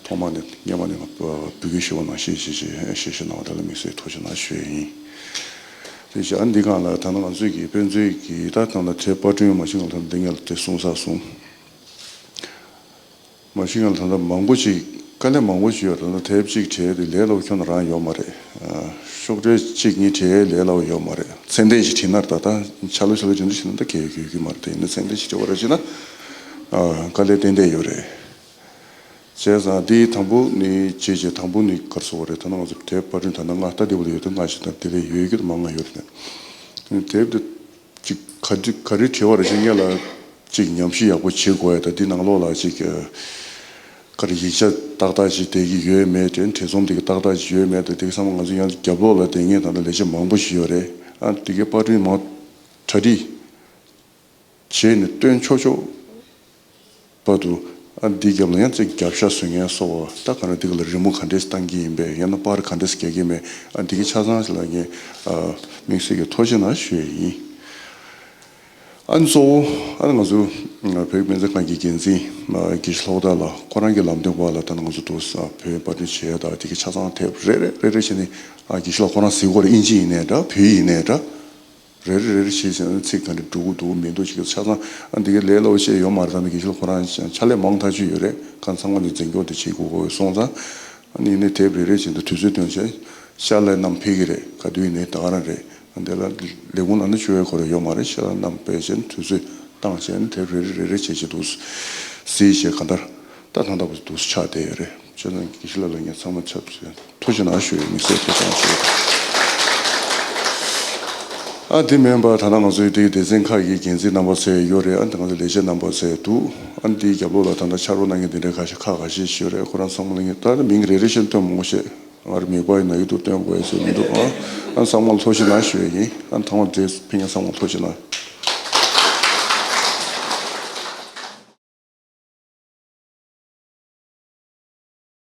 ཐོག་མ་ནས་སྔོན་མ་ནས་ང་འབོད་སྐུལ་ཞུ་བ་ནང་བཞིན་བྱས་བྱས་ཞུ་གནང་བ་དེ་ལ་དམིགས་བསལ་ཐུགས་རྗེ་གནང་ཞུ་ཡ་ཡིན། དེ་བཞིན་ཨ་ནི་འདི་སྒང་ལ་ད་ནང་ང་ཚོའི་གི་དཔེ་མཛོད་ཀྱི་ད་ད་ལྟ་དེབ་པར་སྐྲུན་མ་བྱུང་ལ་ད་འདི་ངས་ལ་དེ་གསུངས་ས་གསུངས། མ་གཞི་ང་ལ་ད་ལྟ་མང་པོ་ཞིག་དཀའ་ལས་མང་པོ་ཞིག་ཡོད་རེད། ད་ལྟ་དེབ་གཅིག་བྲིས་དེ་ལས་སླ་པོ་ཁྱོན་ནས་རང་ཡོད་མ་རེད། ཨ། ཤོག་དྲིལ་གཅིག་གཉིས་བྲིས་ལས་སླ་པོ་ཡོད་མ་རེད། ཚད་ལྡན་ཞིག་བྲིས་ན། ད་ལྟ་ཆ་ལུགས་ཆ་ལུགས་ཅན་དུ་བྲིས་ན་ད་གལ་ཡོད་ཀྱི་མ་རེད་དེ། ཡིན་ན་ཚད་ལྡན་ཞིག་བྲིས་པ་རེད་བྱས་ན། ཨ། དཀའ་ལས་ཏན་ཏན་ཡོད་རེད། བྱས་ཙང་འདི་དང་པོ་ནི་བྱས་བྱས་དང་པོ་ནི་ག་རེ་ཟེར་དགོས་རེད། ད་ནང་ང་ཚོ་དེབ་པར་སྐྲུན་ད་ལྟ་ལྔ་ལྟ་བདེ་པོ་ལ་ཡོད་དུས་ལྔ་ཞིག་དང་། དེ་ལས་ཡོད་རྒྱུ་དེ་མང་ང་ཡོད་རེད། དེབ་དེ་ཅིག་ག་འདྲ་ག་རེ་བྲིས་པ་རེད་ཅེས་སྔོན་ལ་ཅིག་ཉམས་ཞིབ་ཡག་པོ་བྱེད་དགོས་ཡ། ད་འདི་ནང་ལོགས་ལ་ཅིག་ག་རེ་ཡིག་ཆ་ཏག་ཏག་ཅིག་བསྡད་ཀྱི་ཡོད་མེད། དྲན་བྲིས་རྩོམ་དེ་ག་ཏག་ཏག་ཅིག་ཡོད་མེད། ད་དེ་ག་ཚང་མ་ང་ཚོ་ཡང་རྒྱབ་ལོགས་ལ་བསྡད་མཁན་ད་ལྟ་ལས་བྱེད་མང་པོ་ཞིག་ཡོད་རེད། ཨ། དེ་གའི་པར་སྐྲུན་མང་གྲ་སྒྲིག་བྱས་ནས་སྟོན་ཆོག་ཆོག་བར་དུ། ཨ། འདིའི་རྒྱབ་ལ་ཡང་ཅིག་རྒྱབ་ཤ་བཟོ་མཁན་སོགས་པ། ད་ག་རེ་འདི་ག་ལ་རི་མོ་ག་འདྲས་བཏང་གི་ཡིན་པས། ཡང་ན་པར་ག་འདྲས་རྒྱག་གི་མེད། ཨ། འདི་གི་ཆ་ཚང་ཞིག་ལ་ངས། ཨ། དམིགས་བསལ་གྱི་ཐུགས་རྗེ་གནང་ཞུ་ཡས་ཡིན། ཨ་ནི་གཙོ་བོ་ཨ་ནི་ང་ཚོ་བོད་ཀྱི་དཔེ་མཛོད་ཁང་གི་འགན་འཛིན་དགེ་བཤེས་ལྷོ་དར་ལགས་ཁོ་རང་གི་ལམ་སྟོན་འོག་ལ་ད་ནི་ང་ཚོ་འདུག་ས་བོད་པར་སྐྲུན་བྱེད་ཡས་དང་། དེ་གི་ཆ་ཚང་དེབ་རེ་རེ་རེ་རེ་བྱས་ནས། ཨ། དགེ་བཤེས་ལགས་ཁོ་རང་གཟིགས་སྐོར་ཨིན་ཇི་ཡིན་ནའི་འདྲ། བོད་ཡིག་ཡིན་ནའི་འདྲ། རེ་རེ་རེ་རེ་བྱས་བྱས་ན་ཚིག་ག་འདྲ་འགྲོ་གི་འདུག་མི་འདུག་ཅིག་ཆ་ཚང་། ཨ། འདི་གའི་ལས་སླ་པོ་བྱས་ཡོད་མ་རེད། ད་ནི་དགེ་བཤེས་ལགས་ཁོ་རང་ཕྱག་ལས་མང་ཐག་ཆོད་ཡོད་རེད། གང་ཚང་མ་ནས་འཛིན་སྐྱོང་དེ་བྱེད་དགོས་དགོས་སོང་ཙང་། ཨ་ནི་ཡིན་ནའི་དེབ་རེ་རེ་བྱས་ནས་དུས་ཚོད་བཏོན་བྱས་ཤར་ལ་བསྣམས་ཕེབས་ཀྱི་རེད། ག་དུས་ཡིན་ནའི་ད་ག་རང་རེད། ཨ། འདི་ལ་ལས་ཁུངས་ནང་ན་བཅུག་ཡས་ཁོ་རང་ཡོད་མ་རེད། ཤར་ལ་བསྣམས་ཕེབས་བྱས་ནས་དུས་ཚོད་བཏང་བྱས་ནས་དེབ་རེ་རེ་རེ་རེ་བྱས་བྱས་འདུག་གཟིགས་བྱས་གང་ལྟར་ད་ད་ལྟ་བར་དུ་འདུག་ཆགས་བསྡད་ཡོད་རེད། བྱས་ཙང་དགེ་བཤེས་ལགས་ལ་ངས་ཚང་མ་ཆབས་ཅིག་ཐུགས་རྗེ་གནང་ཞུ་ཡས་དམིགས་བསལ་ཐུགས་རྗེ་གནང་ཞུ་ཡས། ཨ། དེ་མིན་པ་ད་ལྟ་ང་ཚོའི་དེའི་སྡེ་ཚན་ཁག་གི་འགན་འཛིན་རྣམ་པ་ཚོ་ཡོད་རེད། ཨ། ད་ང་ཚོའི་ལས་བྱེད་རྣམ་པ་ཚོ་འདུག་ཨ། དེའི་རྒྱབ་ལོགས་ལ་ད་ལྟ་ཕྱག་རོགས་གནང་མཁན་དེ་འདྲའི་ཁ་ཤས་ཁག་ཁ་ཤས་ཤིག་ཡོད་རེད། ཁོ་རང་ཚང་མ་ལ་ངས་ད་ལྟ་མིང་རེ་རེ་བཞིན་སྟོན་མི་དགོས་ཤེས། ང་རང་མིག་དཔེ་ཡིན་ན་ཡིད་དུ་སྟོན་དགོས་ཡ་ཟེར་མི་འདུག་ཨ། ཨ། ཚང་མ་ལ་ཐུགས་རྗེ་གནང་ཞུ་ཡས་ཡིན། ཨ། ཚང་མ་འདིར་ཕེབས་མཁན་ཚང་མ་ལ་ཐུགས་རྗེ་གནང་།